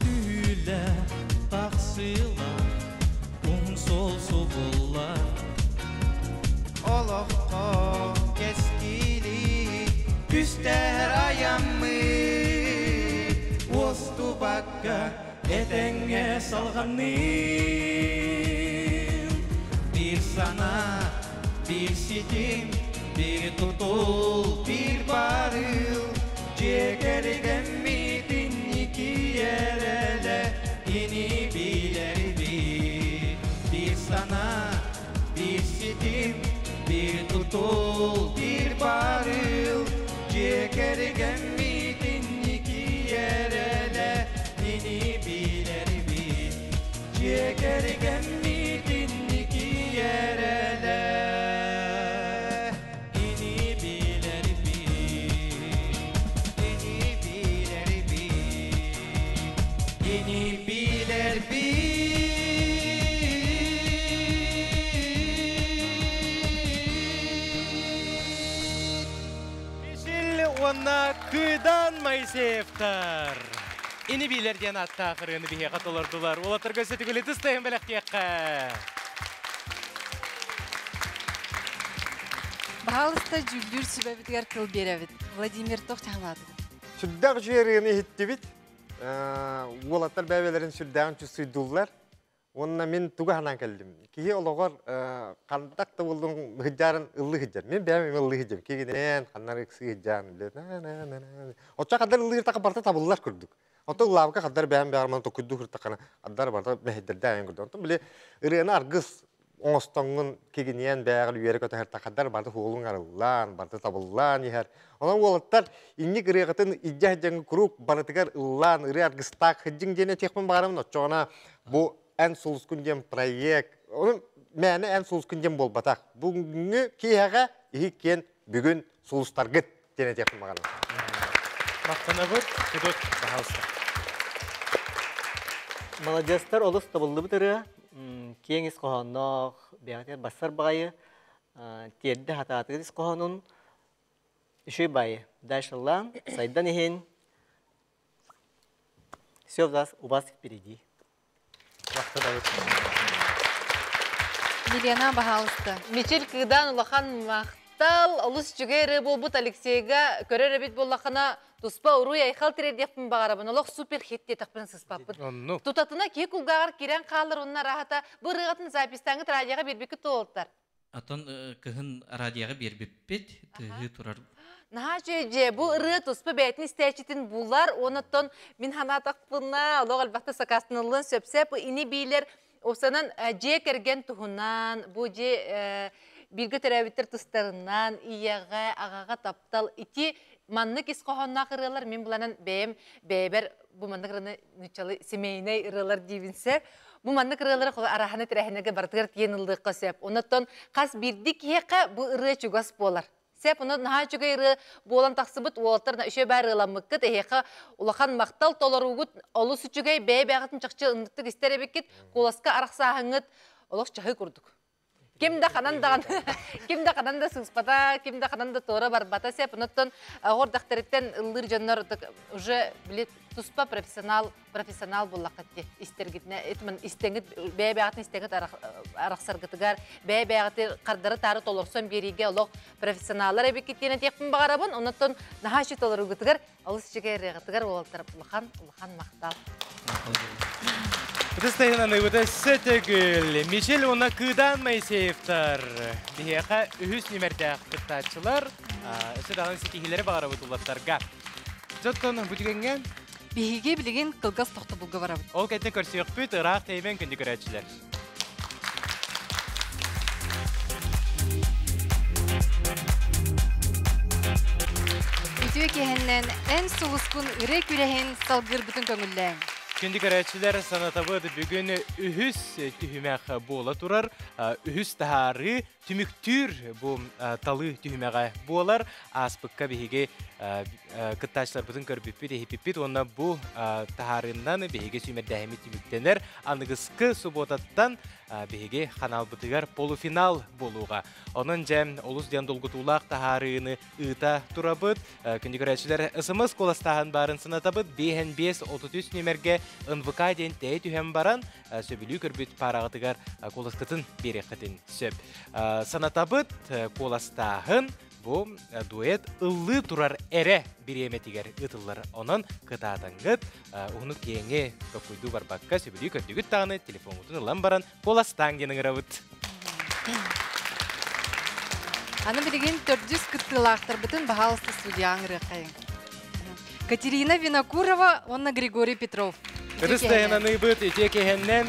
Түүлэ тахсыылаах, уһун суол субуллар. Олоххо кэскили түстэһэр айаммыт. Уостубакка этэҥҥэ салҕанныын. Биир санаа, биир ситим, Bir tutul, bir barıl Жекергеммитин икиереле Ини билер bir sana, bir ситим, bir tutul, bir barıl Жекергеммитин икиереле Ини билер Жекергеммитин икиереле Ини билер Ини билер Ини билер Мишел уонна Кыдан Моисеевтар. Ини билер диэн аттаах ырыаны биһиэхэ толордулар. Уолаттарга өссө түгүлү тыстайын бэлэхтиэххэ. Баһаалыста дьүүллүүр сүбэбитигэр тыл биэрэбит. Владимир туох чаһылаатыгыт? Сүрдээх үчүгэй ырыаны иһиттибит. Уолаттар бэйэлэрин сүрдээҕин чувствуйдууллар. Уонна мин тугу санаан кэллим. Киһи олоҕор хантак да буоллун сылдьарын ыллыы сылдьар. Мин бэйэм ыллыы сылдьабын. Кигинээн, ханнар ыксыы сылдьан. Оччо хаддар ыллыыр таха барыта табыллар курдук. Онтон ыллаабыкка хаддар бэйэм бэйэм токуйдуу сыртаххына хаддар барыта мэһэйдэрдээх курдук. Онтон били ырыаны аргыс оҥостоҥҥун кигиниэн бэйэҕэр үөрэ көтөһөр хаддар барыта суолуҥ арыллаан, барыта табыллаан иһэр. Онон уолаттар инник ырыаҕытын илдьэ сылдьаҥҥын куруук барытыгар ыллаан ырыа аргыстаах сылдьыҥ диэн этиэхпин баҕарабын. Оччоҕуна бу эн сулускун диэн проект, ону мээнэ эн сулускун диэн буолбатах. Бүгүҥҥү киэһэҕэ иһи киэн бүгүн сулустаргыт диэн этиэхпин баҕарабын. Махтанабыт, Федот, пожалуйста. Маладьыастар олус табыллыбыт ырыа, киэҥ ис хоһоонноох, бэйэҕитигэр бассар баҕайы, тиэрдэ хатаатыгыт ис хоһоонун үчүгэй баайы. Дальше ыллаан, сайдан иһин. Все у вас, у вас впереди. Махтанабыт. Елена, баһаалыста. Мичил Кыдан улахан махтал, олус үчүгэй ырыа буолбут Алексейга көрөр эбит буоллахына туспа уруй айхал тириэрдиэхпин баҕарабын. Олох супер хит диэтэхпин сыспаппын. Оннук. Тутатына киһи кулгааҕар киирэн хаалар онно араһата бу ырыаҕытын записьтааҥҥыт радиоҕа биэрбиккит туолтар. Оттон кыһын радиоҕа биэрбиппит, тыаһыы турар. Наһаа үчүгэй дьиэ. Бу ырыа туспа бэйэтин истээччитин булар, онон мин санаатахпына, олох элбэхтэ сакаастаныллыан сөпсөп. Ини биилэр Осанан дьиэ кэргэн туһунан, бу дьиэ бииргэ төрөөбүттэр тустарынан, ийэҕэ, аҕаҕа таптал ити маннык ис хоһоонноох ырыалар мин буланан бэйэм бэйэбэр бу маннык ырыаны нуччалы семейнай ырыалар диибин сөп. Бу маннык ырыалары араһаны тэрээһиннэргэ барытыгар тиийэн ыллыахха сөп. Онон хас биирдии киһиэхэ бу ырыа чугас буолар. Сеп, онон наһаа үчүгэй ырыа буолан тахсыбыт уолаттар үчүгэй баар ырыаламмыккыт, эһиэхэ улахан махтал толоруугут олус үчүгэй, бэйэ-бэйэҕитин чахчы ынныктык истэр эбиккит, куоласка арахсааһыҥҥыт олох чаһыы курдук. Ким да ханан даҕаны, ким да ханан да сыыспата, ким да ханан да туора барбата сеп, онуттан оҕор-дахтарыттан ыллыыр дьоннор уже били туспа профессионал профессионал буллаххыт дии истэргитинэ итмэн истэҥит бэйэ-бэйэҕитин истэҥит арахсаргытыгар бэйэ-бэйэҕити хардары-таары толорсон биэриигэ олох профессионаллар эбиккит диэн этиэхпин баҕарабын. Онон наһаа үчүгэй толоругутугар олус үчүгэй ырыаҕытыгар уолаттар улахан улахан махтал. Ытыс тыһынан өссө төгүл Мишель уонна Кыдан Моисеевтар биһиэхэ үһүс нүмердээх кыттааччылар өссө даҕаны ситиһиилэри баҕарабыт улаттарга. Дьоттон бу түгэҥҥэ Биһиги билигин кылгас тохтобулга барабыт. Ол кэннэ көрсүөхпүт ыраах тэймэн күндү көрөөччүлэр. Үтүө киэһэннэн эн сулускун ырыа күрэһин салгыырбытын көҥүллээҥ. Күндү көрөөччүлэр, санатабыт бүгүн үһүс түһүмэх буола турар. Үһүс таһаарыы түмүктүүр бу талыы түһүмэҕэ буолар. Ааспыкка биһиги кыттааччыларбытын көрбүппүт, иһиппиппит уонна бу таһаарыынан биһиги сүүмэрдээһиммит түмүктэнэр. Аныгыскы субуотаттан биһиги ханаалбытыгар полуфинал буолуоҕа. Онон дьэ олус диэн долгутуулаах таһаарыыны ыыта турабыт. Күндү көрөөччүлэр, СМС куоластааһын баарын санатабыт. 5 33 нүмергэ НВК диэн тэйэ түһэн баран, сөбүлүү көрбүт паараҕытыгар куоласкытын биэриэххитин сөп. Санатабыт, куоластааһын бу дуэт ыллыы турар эрэ бириэмэтигэр ыытыллар. Онон кытаатаҥҥыт, уһуну киэҥи токуйдуу барбакка сөбүлүү көрдүгүт даҕаны телефоҥҥутун ылан баран куоластааҥ диэн ыҥырабыт. Аны билигин төрдүс кыттыылаахтарбытын баһаалыста студияҕа ыҥырыаххайыҥ. Катерина Винокурова уонна Григорий Петров. Ытыс тайананыыбыт итиэ киһэннэн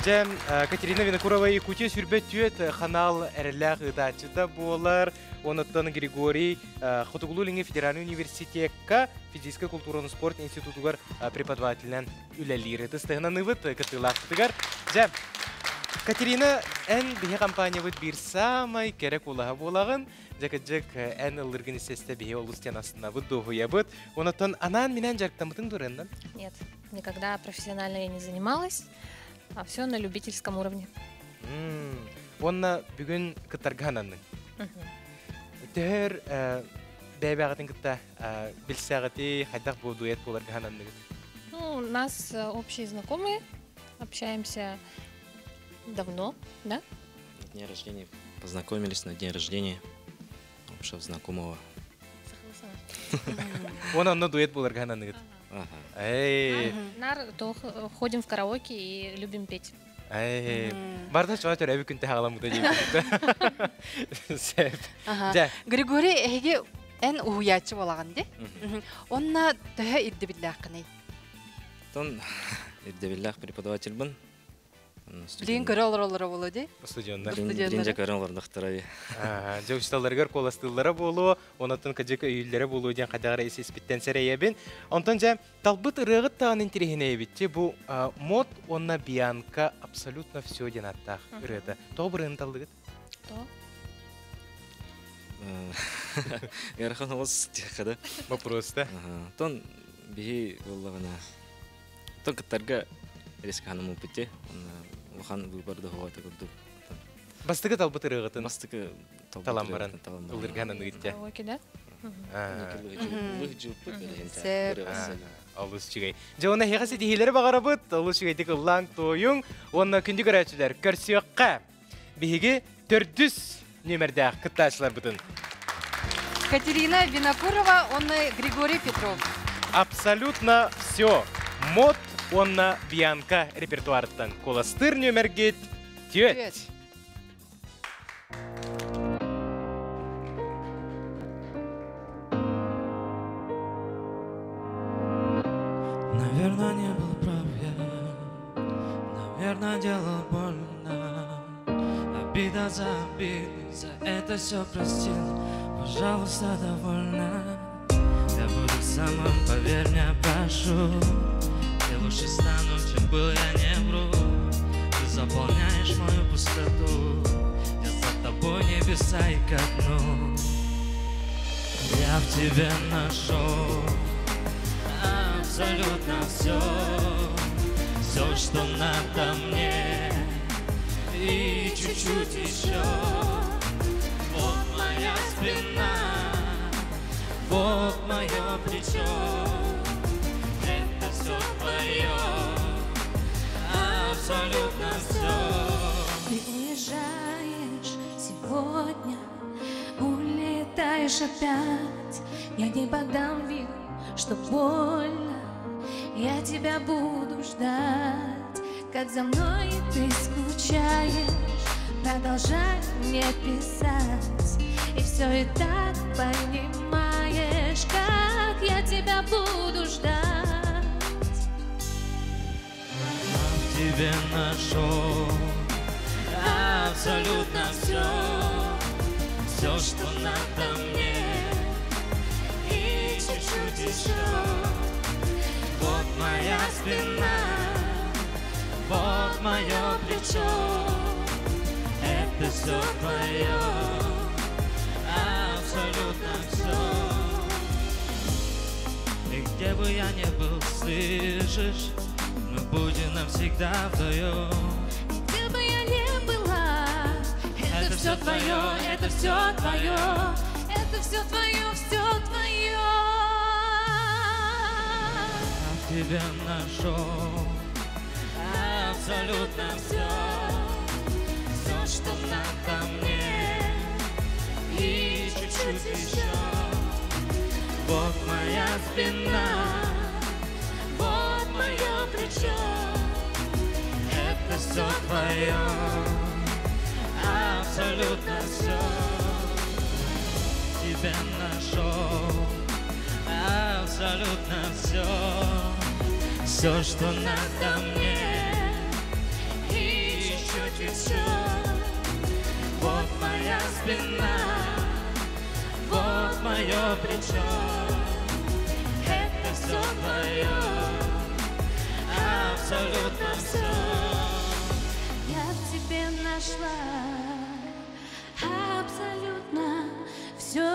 дьэ Катерина Винокурова Якутия сүрбэ түөт ханаал эрэллээх ыытааччыта буолар. Онуттан Григорий Хотугулуу-Илиҥҥи федеральный университекка физическэй культураны спорт институтугар преподавателинэн үлэлиир. Ытыс тыһынаныыбыт кыттыылаахпытыгар. Дьэ, Катерина, эн биһи компаниябыт биир саамай кэрэ кулаһа буолаҕын. Дьэ, кыдьык, эн ыллыргын истэстэ биһи олус диэн астынабыт, дуоһуйабыт. Онотон анаан-минээн дьарыктаммытыҥ дуо, Нет, никогда профессионально я не занималась, а все на любительском уровне. Уонна бүгүн кыттарга ананныҥ. Төһөр бэйбэҕитин кытта билсэҕити, хайдах бу дуэт буоларга ананныгыт? Ну, у нас общие знакомые, общаемся давно, да? На дне рождения познакомились, на день рождения общего знакомого. Уонна онно дуэт буоларга ананныгыт. Эй. Нар то ходим в караоке и любим петь. Эй. Барда чуга төрөбү күн тэһаҕаламмыта диэбит. Сеп. Дьэ. Григорий, эһиги эн уһуйааччы буолаҕын ди. Онна төһө ирдэбиллээххиний? Тон ирдэбиллээх преподавательбын. Билигин көрө олороллоро буолуо дии? Студионнар. Билигин дьэ көрөн олордохторо. Дьэ учууталларыгар куоластыыллара буолуо, онотон кыдьык өйүүллэрэ буолуо диэн хайдах эрэ ис-испиттэн сэрэйэбин. Онтон дьэ талбыт ырыаҕыт даҕаны интириэһинэйэбит бу Мод уонна Бианка абсолютно все диэн ааттаах ырыата. Тоҕо бу ырыаны таллыгыт? То. Ыарахан олус диэххэ да. Вопрос да? Тон биһи буоллаҕына тон кыттарга резко пути улахан выбор да курдук. Бастакы талбыт ырыаҕытын Бастакы талан баран ыллыргаан аныгыття. Караоке, да? Олус үчүгэй. Дьэ, уонна эһиэхэ ситиһиилэри баҕарабыт. Олус үчүгэйдик ыллаан туойуҥ. Уонна күндү көрөөччүлэр, көрсүөххэ. Биһиги төрдүс нүөмэрдээх кыттааччыларбытын. Катерина Винокурова уонна Григорий Петров. Абсолютно все. Мод уонна Бианка репертуарыттан куоластыыр нүөмэргит түөт. Наверное, не был прав я, наверное, делал больно. Обида за обиду, за это все простил. Пожалуйста, довольно. Я буду самым, поверь мне, прошу. Я лучше стану, чем был, я не вру. Ты заполняешь мою пустоту. Я за тобой небеса и ко дну. Я в тебе нашел абсолютно все, все, что надо мне, и чуть-чуть еще. Вот моя спина, вот мое плечо, это все твое, абсолютно все. Ты уезжаешь сегодня, улетаешь опять. Я не подам виду, что больно. Я тебя буду ждать, как за мной ты скучаешь. Продолжай мне писать, и все и так понимаешь, как я тебя буду ждать. В тебе нашел абсолютно все, все, что надо мне, и чуть-чуть еще. Вот моя спина, вот мое плечо, это все твое, абсолютно все. И где бы я ни был, слышишь, мы будем навсегда вдвоем. Где бы я ни была, это все твое, это все твое, это все твое, все твое. Я в тебе нашел абсолютно все, все, что надо мне, и чуть-чуть еще. Вот моя спина, вот мое плечо, это все твое, абсолютно все. тебе нашел абсолютно все, все, что надо мне. И чуть еще. Вот моя спина, вот мое плечо. Это все твое, абсолютно все. Я в тебе нашла абсолютно все.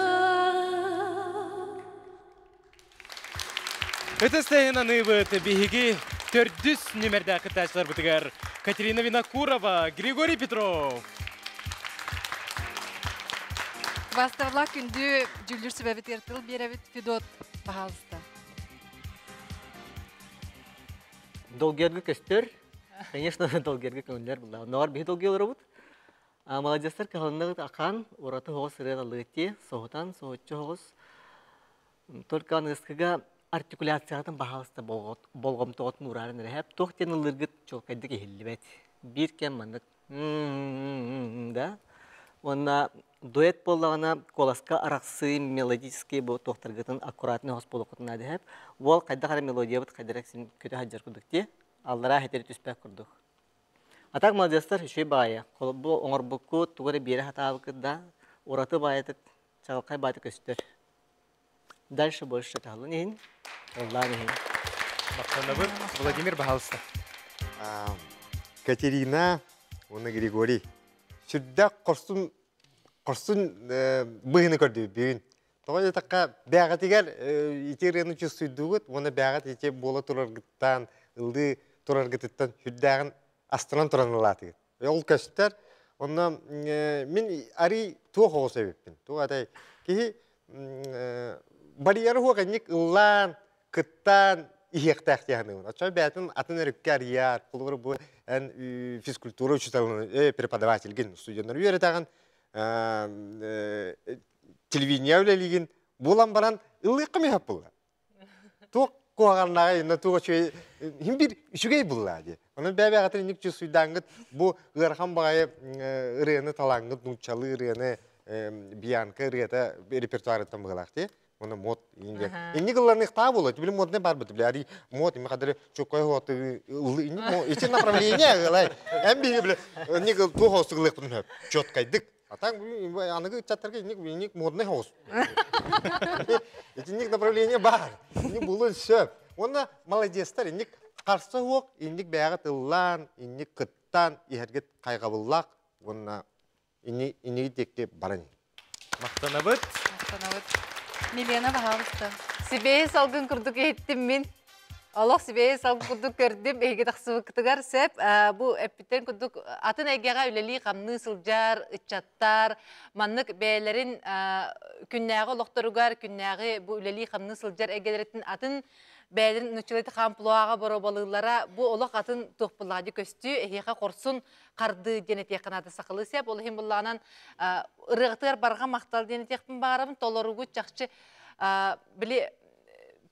Ытыс тэһин аныыбыт биһиги төрдүс нүмердээх кыттааччыларбытыгар Катерина Винокурова, Григорий Петров. Баставла күндү дьүүллүүр сүбэбитигэр тыл биэрэбит Федот, пожалуйста. Долгерга көстөр. Конечно, долгерга көңүллэр булла. Онноор биһи долгиолоробут. Молодецтар кыһалынныгыт акан, ураты хоҕус ырыа таллыгытти, соһутан, соһуччу хоҕус. Только аныгыскыга артикуляциятын баһаалыста болҕомтоҕотун уурарын эрэһэп, туох диэн ыллыыргыт чуолкайдык иһиллибэт. Биир кэм маннык да. Уонна дуэт буоллаҕына куоласка арахсыы мелодический бу туохтаргытын аккуратный хос буолуоххутун наада эһэп. Уол хайдах эрэ мелодиябыт хайдах эрэ син көтө сылдьар курдук дии. Аллараа хэтери түспэт курдук. А так молодецтар үчүгэй баайа. Бу оҥорбуккут тугу эрэ биэрэ сатаабыккыт да ураты баайытык чаҕылхай баайта көстөр. Дальше больше таһылын иһин, ыллаан иһин. Махтанабыт. Владимир, баһаалыста. Катерина уонна Григорий сүрдээх хорсун хорсун быһыыны көрдүүбүн. Тоҕо диэтэххэ, бээҕэтигэр ити ырыаны чувствуйдуугут уонна бээҕэт ити буола тураргыттан, ыллыы тураргытыттан сүрдээҕин астынан туран ылаатыгыт. Ол көстөр. Онно мин арый туох оҕус эбиппин. Туох атай киһи барьеры хуох инник ыллаан, кыттаан иһиэхтээх дии саныыбын. Оччо бэйэтин атын өрүккэ арыйар, холобур бу эн физкультура учителын, преподавательгин, студеннары үөрэтэҕин, телевидение үлэлиигин буолан баран ыллыахха миэхэ булла. Туох куһаҕаннааҕа инна туох үчүгэй хим бир үчүгэй булла дии. Онон бэйэ-бэйэҕитин инник чувствуйдааҥҥыт бу ыарахан баҕайы ырыаны талааҥҥыт нууччалыы ырыаны Бианка ырыата репертуарыттан быһылаах дии. Оны мод инде. Инник ылланыхтаа буолуо. Били модный бар бит. Били ари мод име кадары чокой хоты ыллы ити направление ылай. Эм биһиги били инник туох оосугулыахпытын хөп. Четкайдык. А так аныгы ыччаттарга инник инник модный хоос. Итинник направление бар. Инник булун сөп. Уонна молодецтар инник харса хуох, инник бэйэҕэ тыллаан, инник кыттан иһэргит хайҕабыллаах уонна инни инниги диэки баран Махтанабыт. Махтанабыт. Милена, пожалуйста. Сибэһи салгын курдук иһиттим мин. Олох сибэһи салгын курдук көрдүм. Эһиги тахсыбыккытыгар сөп. Бу эппиттэн курдук атын эйгэҕэ үлэлии-хамныы сылдьар ыччаттар маннык бэйэлэрин күннээҕи олохторугар, күннээҕи бу үлэлии-хамныы сылдьар эйгэлэриттэн атын бэйэлэрин нуччалыы хамплуаҕа боруобалыыллара бу олох атын туох буллаҕа көстүү эһиэхэ хорсун хардыы диэн этиэххэ наада сахалыы сеп. Ол иһин буллаҕынан ырыаҕытыгар барҕа махтал диэн этиэхпин баҕарабын. Толоругут чахчы били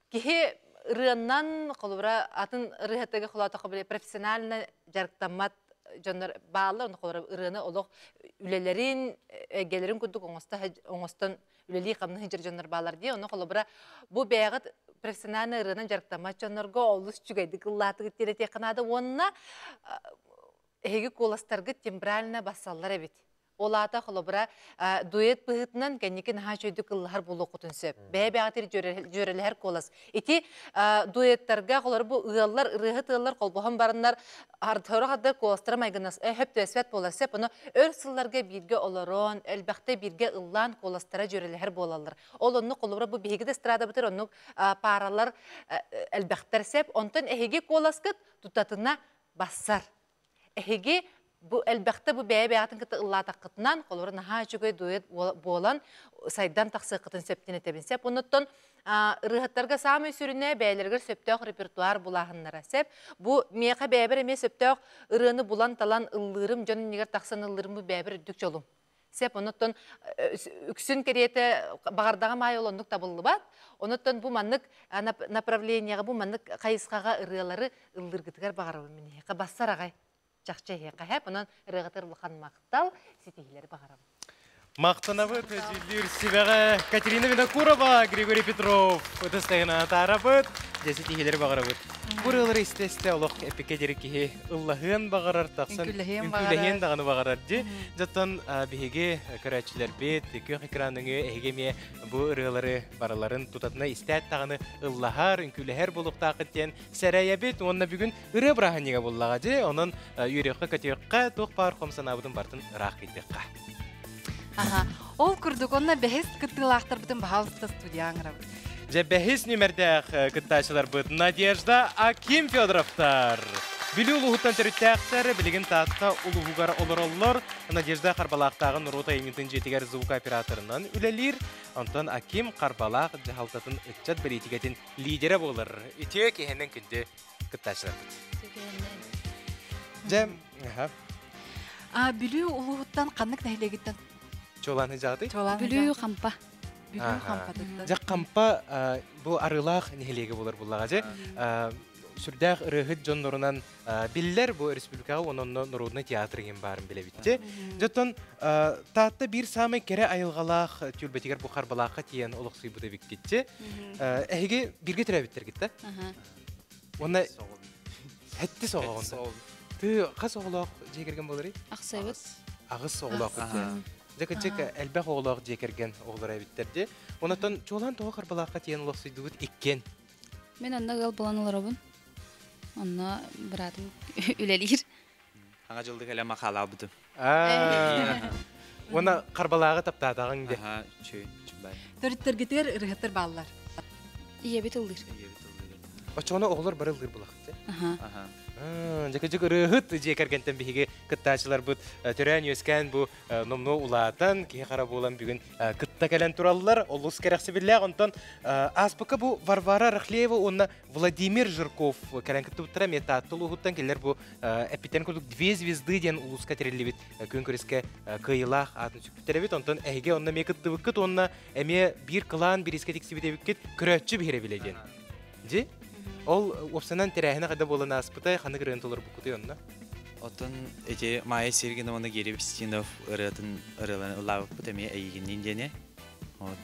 киһи ырыаннан холобура атын ырыаһытыга холоотоххо били профессионально дьарыктаммат дьоннор бааллар. Онно холобура ырыаны олох үлэлэрин, эйгэлэрин курдук оҥостон үлэлии-хамныы сылдьар дьоннор бааллар дии. Онно холобура бу бэйэҕит профессиональный ырыанан дьарыктаммат дьоннорго олус үчүгэйдик ыллаатыгыт диэн этиэххэ наада. Уонна эһиги куоластаргыт тембрально бассаллар эбит. Ол аата холобура дуэт быһыытынан кэнники наһаа үчүгэйдик ыллаһар буолуоххутун сөп. Бэйэ-бэйэҕитигэр дьүөрэлэһэр куолас. Ити дуэттарга холобура бу ыаллар, ырыаһыт ыаллар холбоһон бараннар сорох ардыгар куоластара майгыннас хөп түөспэт буолар сөп. Ону өр сылларга бииргэ олорон, элбэхтэ бииргэ ыллаан куоластара дьүөрэлэһэр буолаллар. Ол оннук холобура бу биһиги да эстрадабытыгар оннук пааралар элбэхтэр сөп. Онтон эһиги куоласкыт тутатына бассар. Эһиги бу элбэхтэ бу бэйэ-бэйэҕитин кытта ыллаатаххытынан, холобура наһаа үчүгэй дуэт буолан сайдан тахсыаххытын сөптөн этэбин сөп. Оннуттан ырыаһыттарга саамай сүрүнэ бэйэлэригэр сөптөөх репертуар булааһыннара сөп. Бу миэхэ бэйэбэр эмиэ сөптөөх ырыаны булан-талан ыллыырым, дьон иннигэр тахсан ыллыырым бу бэйэбэр үрдүк дьолум. Сеп, онуттан үксүн кэриэтэ баҕардаҕым аайы ол оннук табыллыбат. Онуттан бу маннык направлениеҕа, бу маннык хайысхаҕа ырыалары ыллыыргытыгар баҕарабын мин эһиэхэ. Бассар аҕай чахчы эһиэхэ хэп. Онон ырыаҕытыгар улахан махтал, ситиһиилэри баҕарабын. Махтанабыт дьүүллүүр сүбэҕэ Катерина Винокурова, Григорий Петров ытыс тыһынан атаарабыт, дьэ ситиһиилэри баҕарабыт. Бу ырыалары истэ-истэ олох эпикэ диэри киһи ыллаһыан баҕарар, тахсан үҥкүүлэһиэн даҕаны баҕарар дии. Дьоттон биһиги көрөөччүлэрбит күөх экран өҥүө эһиги эмиэ бу ырыалары барыларын тутатына истээт даҕаны ыллаһар, үҥкүүлэһэр буолуохтааххыт диэн сэрэйэбит уонна бүгүн ырыа бырааһынньыга буоллаҕа дии. Онон үөрүөххэ-көтүөххэ, туох баар хом санаабытын барытын ыраах кыйдыахха. Аха. Ол курдук, онно бэһис кыттыылаахтарбытын баһаалыста студия аңырабыт. Дьэ, бэһис нүмердээх кыттааччыларбыт Надежда Аким Федоровтар. Бүлүү улууһуттан төрүттээхтэр, билигин Таатта улууһугар олороллор. Надежда Харбалаахтааҕы норуот айымньытын дьиэтигэр звукооператорынан үлэлиир. Онтон Аким Харбалаах дьаһалтатын ыччат бэлиитикэтин лидерэ буолар. Үтүө киһинэн күндү кыттааччыларбыт. Дьэ, аха. А Бүлүү улууһуттан ханнык нэһилиэгиттэн? Чуолаан ыдьаҕытый? Бүлүү Хампа. Бүлүү Хампатыттан. Дьэ, Хампа бу Арыылаах нэһилиэгэ буолар буллаҕа дьэ. Сүрдээх ырыаһыт дьоннорунан биллэр бу республикаҕа уонна онно народный театр иһин баарын билэбит дьэ. Дьоттон Таатта биир саамай кэрэ айылҕалаах түөлбэтигэр бу Харбалаахха тиийэн олохсуйбут эбиккит дьэ. Эһиги бииргэ төрөөбүттэргит да? Уонна Хэтти соҕоҕунда. Ты хас оҕолоох дьиэ кэргэн буоларый? Ахсыбыт. Аҕыс оҕолоох дьиэ. Дьэ кычык элбэх оҕолоох дьиэ кэргэн оҕолоро эбиттэр дии. Онотон чуолаан тоҕо Харбалаахха тиийэн олохсуйдубут иккиэн. Мен онно ыал буолан олоробун. Онно быраатым үлэлиир. Аҥа дьылды кэлэ махалаабытым. Уонна Харбалааҕы таптаатаҕыҥ де. Аха, чүй, чүбай. Төрүттэргитигэр ырыһыттар бааллар. Ийэбит ыллыыр. Оччоҕуна оҕолор бары ыллыыр булахтар. Аха. Дьэкэдьик ырыаһыт дьиэ кэргэнтэн биһиги кыттааччыларбыт төрөөн-үөскээн бу номнуо улаатан, киһи хара буолан бүгүн кытта кэлэн тураллар. Олус кэрэхсэбиллээх. Онтон ааспыкка бу Варвара Рахлеева уонна Владимир Жирков кэлэн кыттыбыттара. Эмиэ Таатта улууһуттан кинилэр бу эппиттэрин курдук «Две звезды» диэн улууска тэриллибит күн күрэскэ кыайыылаах аатын сүкпүттэр эбит. Онтон эһиги онно эмиэ кыттыбыккыт уонна эмиэ биир кылаан бириискэ тиксибит эбиккит көрөөччү биһирэбилэ диэн. Дьи? Ол уопсанан тэрээһинэ хайда буолан ааспытай, ханнык ырыаны толорбуккутуй онно? Оттон эти Майя Сергина уонна Герий Вестинов ырыатын ырыаларын ыллаабыппыт эмиэ эйигинниин диэни. Вот.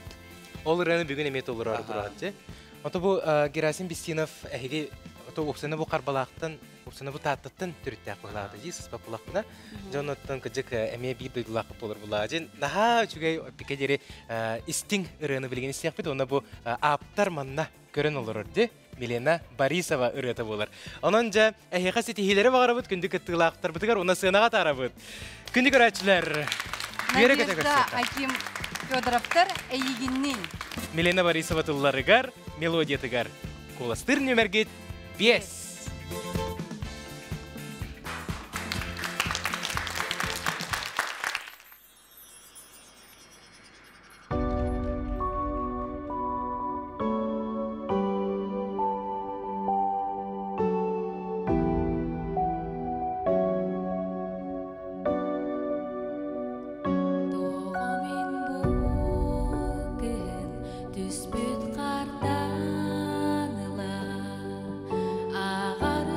Ол ырыаны бүгүн эмиэ толороору тураҕыт Ото бу Герасим Бестинов эһиги ото уопсана бу Харбалаахтан Упсана бу Тааттаттан төрүттээх быһылаата дии сыспат булахпына. Дьон оттон кыдьык эмиэ биир дойдулаах буолар булаа дьин наһаа үчүгэй пике диэри истиҥ ырыаны билигин истиэхпит уонна бу ааптар манна көрөн олорор ди Милена Борисова ырыата буолар. Онон дьэ эһиэхэ ситиһиилэри баҕарабыт күндү кыттыылаахтарбытыгар уонна сыанаҕа атаарабыт. Күндү көрөөччүлэр! Надежда Аким Федоровтар эйигинниин. Милена Борисова тылларыгар, мелодиятыгар куоластыыр нүмергит 5. Тоҕо мин бу кыһын түспүт хартан ыла ааҕар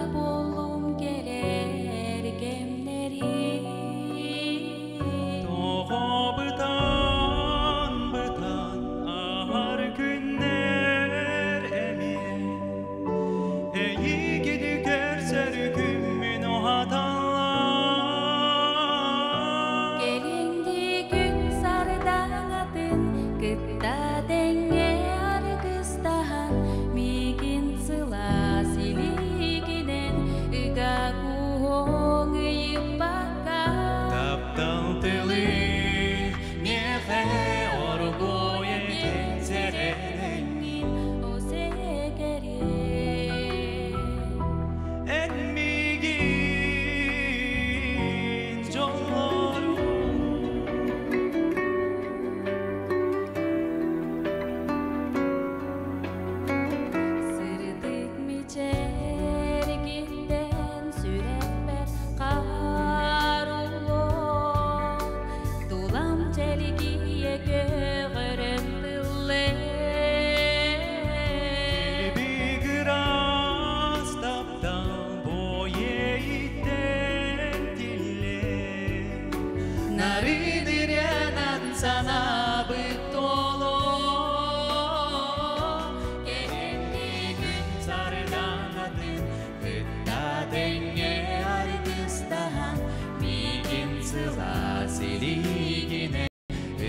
илиигинэн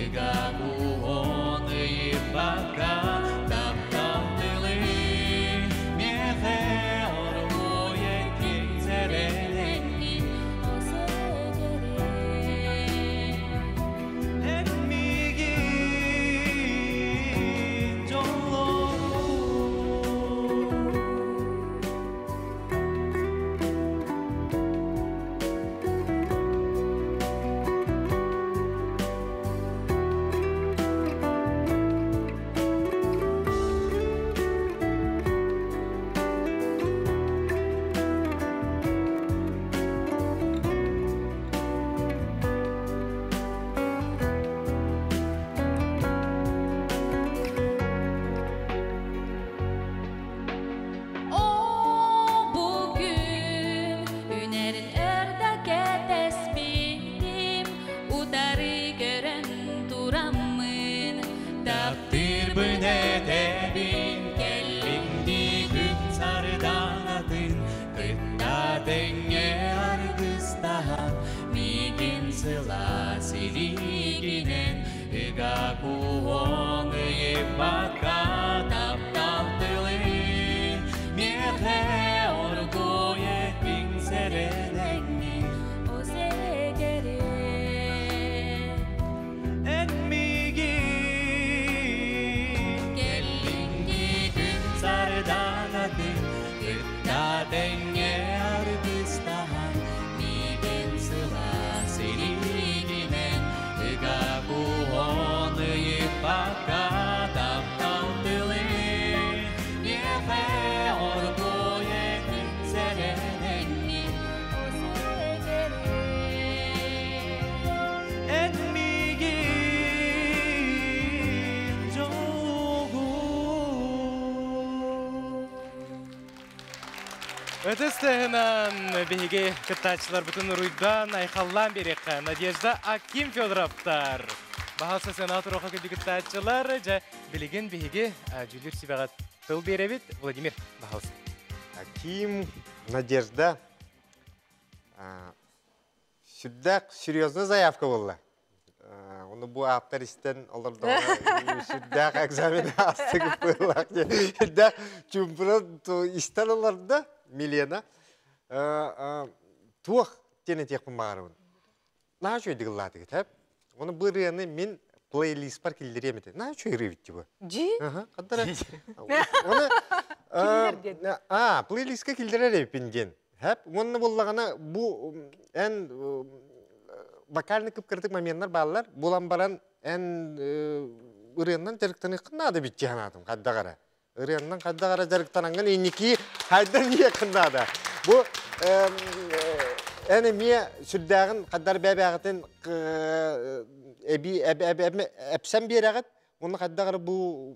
Ыга кууһан ыйыппакка таптал тылын Миэхэ оргууй эттиҥ сэрэнэҥҥин Эн миигин дьоллоотуҥ. О бу күн үнэрин өр да кэтэспитим, утары көрөн тураммын Таптыырбын этэбин кэллиҥ дии күн сардаҥатын кытта тэҥҥэ аргыстаһан миигин сылаас илиигинэн ыга кууһан ыйыппакка таптал тылын миэхэ оргууй эттиҥ сэрэнэҥҥин Эн миигин кэллиҥ дии күн сардаҥатын кытта тэҥҥэ аргыстаһан миигин сылаас илиигинэн ыга кууһан ыйыппакка таптал тылын миэхэ оргууй эттиҥ сэрэнэҥҥин Эн миигин дьоллоотуҥ. Ытыс тыаһынан биһиги кыттааччыларбытын уруйдаан, айхаллаан биэриэххэ. Надежда Аким Федоровтар. Баһалса сыанаҕа туруохха күндү кыттааччылар. Дьэ, билигин биһиги дьүүллүүр сүбэҕэ тыл биэрэбит. Владимир, баһалса. Аким, Надежда, сүрдээх серьезный заявка буолла. Оны бу ааптар истэн олордоҕуна сүрдээх экзамен аастык быһыылаах диэн сүрдээх чуумпунан истэн олордо Милена. Туох диэн этиэхпин баҕарабын. Наһаа үчүгэйдик ыллаатыгыт, һэп? Оны бу ырыаны мин плейлистпар киллэриэм этэ. Наһаа үчүгэй ырыа эбит бу. Дьи? Хаддара. Оны а, плейлистка киллэрэр эбиппин диэн. Һэп, уонна буоллаҕына бу эн вокальный кып-кырдык моменнар бааллар. Булан баран эн ырыаннан дьарыктаныаххын наада эбит дии санаатым хайдах эрэ. Ырыаннан хайдах эрэ дьарыктанаҥҥын инники хайдан иһиэххин наада. Бу эн эмиэ сүрдээҕин хайдар бэбээҕитин эби эпсэн биэрэҕит. Уонна хайдах эрэ бу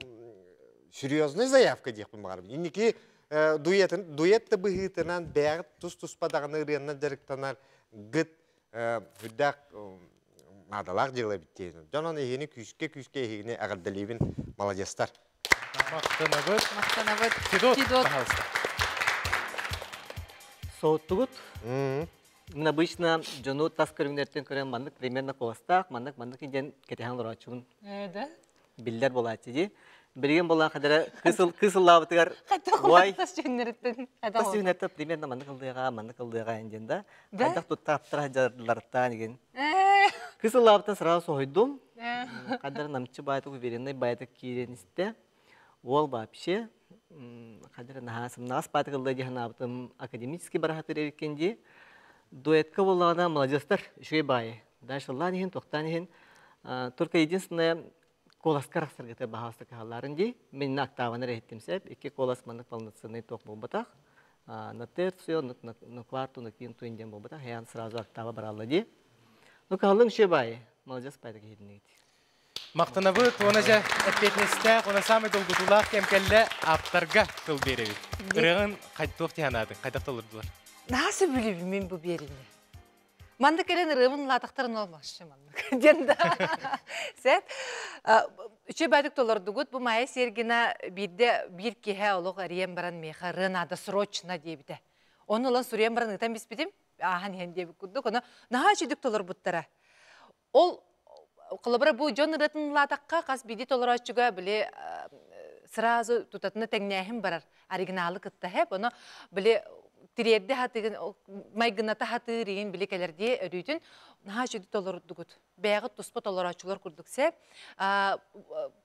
серьезный заявка диэхпин баҕарабын. Инники дуэтын дуэт да быһыытынан бэйэҕит тус-туспа даҕаны ырыаннан дьарыктанар гыт үрдээх наадалаах дьыала эбит диэн. Дьон аны эһигини күүскэ-күүскэ эһигини эҕэрдэлиибин. Маладьыастар. Махтанабыт. Махтанабыт. Федот, Федот. пожалуйста. Соттугут. Мин обычно дьону тас көрүҥнэртэн көрөн маннык примерно куоластаах, маннык маннык диэн кэтэһэн олорооччубун. Да? Биллэр буолааччы дии. Билигин буолан хадара кыс ыллаабытыгар уай Тас дьүһүннэриттэн тас дьүһүннэриттэн примерно маннык ыллыаҕа, маннык ыллыаҕа диэн да. Хайдах туттааттара дьарылларыттаан игин. Кыс ыллаабытын сразу соһуйдум. Хадара намчы баайтык уверенный баайтык киирэн истэ. Уол вообще хадара наһаа сымнаҕас баайтык ыллыа дии санаабытым академический барахатыр эбиккин дии. Дуэтка буоллаҕына молодецтар, үчүгэй баайы. Дальше ыллаан иһин, туохтаан иһин. Только единственное, куоласка арахсаргыта баһаалыста кыһалларын дии. Мин октаваны эрэ иһиттим сөп. Икки куолас маннык полноценный туох буолбатах. На терцию, на кварту, на квинту диэн буолбатах. Ян сразу октава баралла дии. Ну, кыһаллыҥ үчүгэй баайы. Молодец баайы киһитиннигит. Махтанабыт, уонна дьэ эппиэтинэстээх, уонна саамай долгутуулаах кэм кэллэ ааптарга тыл биэрэбит. Ырыаҕын туох тиһанаатыҥ, хайдах толордулар? Наһаа сөбүлүүбүн мин бу биэрини. Манна кэлэн ырыабын улаатахтарын ол вообще маннык диэн да. Сеп. Үчүгэй баайдык толордугут. Бу Майя Сергина биирдэ биир киһи олох эрийэн баран миэхэ ырыа наада срочно диэбитэ. Ону ылан суруйан баран ыытан биспитим. Ааһан иһэн диэбит курдук. Ону наһаа үчүгдүк толорбуттара. Ол холобура бу дьон ырыатын ылаатахха хас биирдии толорооччуга били сразу тутатына тэҥнээһин барар оригиналы кытта хэп ону били тириэрдэ хатыгын майгыната хатыыр иин били кэлэрдии өрүүтүн наһаа үчүгэй толордугут бэйэҕит туспа толорооччулар курдук сеп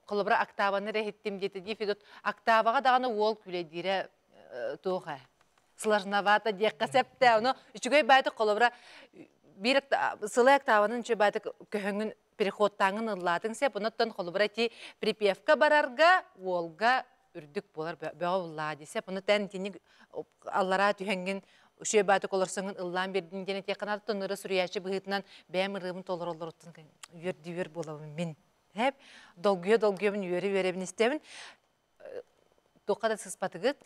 холобура октаваны эрэ иһиттим диэтэ дии Федот октаваҕа даҕаны уол күлэйдиирэ туох ээ сложновато диэххэ сөптөө ону үчүгэй баайтык холобура биир сылай октаванын үчүгэй баайтык көһөҥүн переходтааҥын ыллаатыҥ сеп онуттан холобура ити припевка барарга уолга үрдүк буолар бөҕө буллаа дии сеп ону тэн итинник аллараа түһэҥҥин үчүгэй баайтык олорсоҥҥун ыллаан биэрдин диэн этиэххэ наада тоннура суруйааччы быһыытынан бэйэм ырыабын толороллоруттан үөрдүү үөр буолабын мин Хэп долгуйа долгуйабын үөрэ үөрэбин истэбин туохха да сыспатыгыт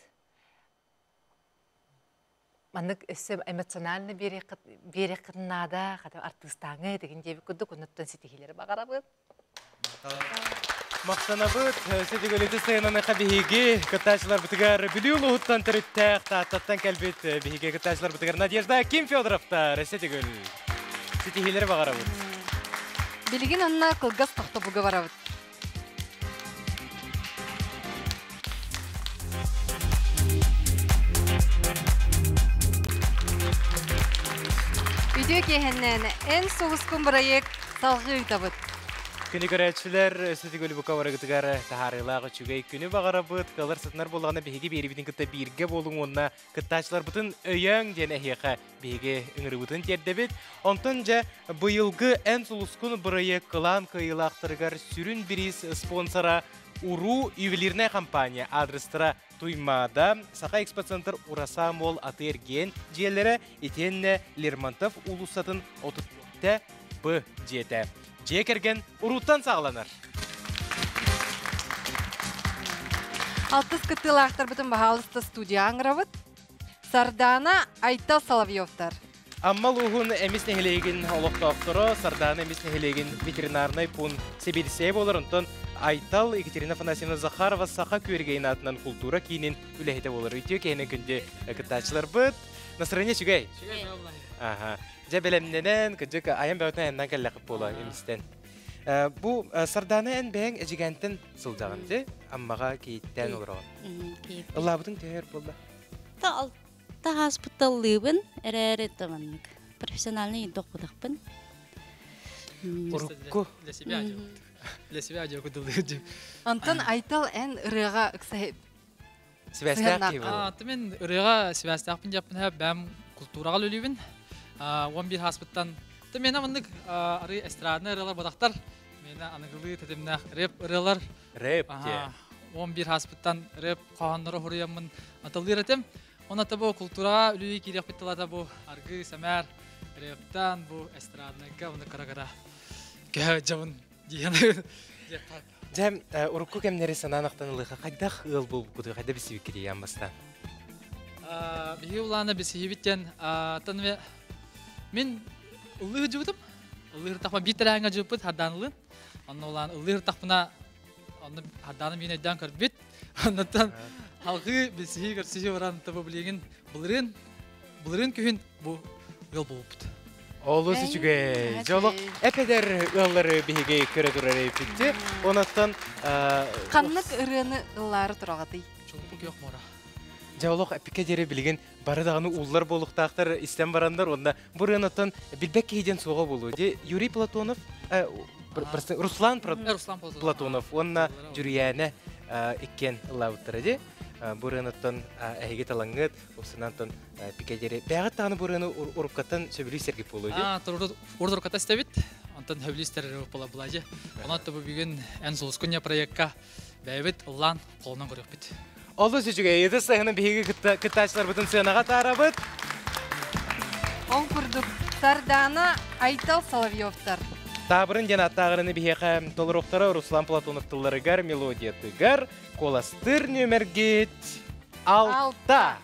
маннык өссө эмоционально биэриэххит наада хата артыыстааҥы дегин диэбит курдук оннуттан ситиһиилэри баҕарабыт Махтанабыт сөтүгөлүтү сыананыха биһиги кыттааччыларбытыгар Бүлүү улууһуттан төрүттээх Тааттаттан кэлбит биһиги кыттааччыларбытыгар Надежда Ким Федоровтар сөтүгөл ситиһиилэри баҕарабыт. Билигин онно кылгас тохтобулга барабыт. Үтүө киэһэннээн эн сулускун бырайыак салҕыы ыытабыт. Күнү көрөөччүлэр өссө бука барыгытыгар таһаарыылаах үчүгэй күнү баҕарабыт. Кылар сытынар буоллаҕына биһиги биэрибитин кытта бииргэ буолуҥ уонна кыттааччыларбытын өйөөҥ диэн эһиэхэ биһиги ыҥырыбытын тиэрдэбит. Онтон дьэ быйылгы Эн сулускун бырайыак кылаан кыайыылаахтарыгар сүрүн бириис спонсора Уруу ювелирная компания адрестара Туймаада, Саха экспоцентр Ураса Мол аты-эргиэн дьиэлэрэ итиэннэ Лермонтов уулуссатын 37 Б дьиэтэ. Дьиэ кэргэн урууттан саҕаланар. Алтыс кыттыылаахтарбытын баһаалыста студия аңырабыт. Сардаана Айтал Соловьевтар. Амма улууһун Эмис нэһилиэгин олохтоохторо Сардаана Эмис нэһилиэгин ветеринарнай пуун сэбиэдиссэйэ буолар, онтон Айтал Екатерина Афанасьевна Захарова Саха күөргэйин аатынан култуура киинин үлэһитэ буолар. Үтүө киһинэн күндү кыттааччыларбыт. Настроение үчүгэй. Аха. Дьэ бэлэмнэнэн, кыдьык айан бөҕөтүн айаннаан кэллэххит буола Эмистэн. Бу Сардаана эн бэйэҥ Эдьигээнтэн сылдьаҕын дии, Аммаҕа Кииттэн олороҕун. Ыллаабытыҥ төһө өр буолла? Таһааспытталлыыбын эрээри маннык профессиональный дохпутахпын. Урукку. Для себя Для себя дьокудылыыр. Онтон Айтал эн ырыаҕа ыкса Сибээстээх киһи буолар. Мен ырыаҕа сибээстээхпин диэппин бэм култуураҕа үлэлиибин. 11 хааспыттан Мена маннык ары эстрадный ырыалар бодахтар. Мена аныгылыы тэтимнээх рэп ырыалар. Рэп диye. 11 хааспыттан рэп хоһооннору хуруйаммын атыллыыр этим. Онно бу култуураҕа үлүү киириэхпит тылата бу аргы сэмээр рэптан бу эстрадныйга уну кара-кара көһө дьабын диэн. Дьэ, урукку кэмнэри санаан ахтан ылыха хайдах ыал буолбуккутуй, хайда билсибиккитий аан бастаан? Биһиги улаана билсиһибиттэн тан мин ыллыы дьыбытым. Ыллыыр тахпа биир тэрээһиҥҥэ дьыбыппыт хардаанылыын. Онно улаан ыллыыр тахпына онно хардааны миин өйдөөн көрбүт. Оннуттан халгыы билсиһии көрсүһүү баран табы билигин былырыын былырыын күһүн бу ыал буолбут. Олус үчүгэй. Дьолох эпедер ыаллары биһиги көрө турар эпитти. Онаттан Ханнык ырыаны ыллаары тураҕытый? Чулпу күөх муора. Дьэ олох эпикке диэри билигин бары даҕаны ууллар буолуктаахтар истэн бараннар уонна бу ырыанаттан билбэт киһи диэн суоҕа буолуо ди Юрий Платонов Руслан Платонов уонна Дьүрүйээнэ иккиэн ыллаабыттара ди бу ырыанаттан эһиги талаҥҥыт упсунантан пике диэри бэҕэт даҕаны бу ырыаны уруккаттан сөбүлүү сэргит буолуо ди урукката истэбит онтон сөбүлүү истэр буола була онон бу бүгүн эн сулускунья проекка бэйэбит ыллаан холонон көрүөхпүт. Олус үчүгэй. Ытыс сайыны биһиги кыттааччыларбытын сыанаҕа таарабыт. Ол курдук Сардаана Айтал Соловьевтар. Таабырын диэн аттааҕырыны биһиэхэ толоруохтара Руслан Платонов тылларыгар, мелодиятыгар куоластыыр нүөмэргит алта.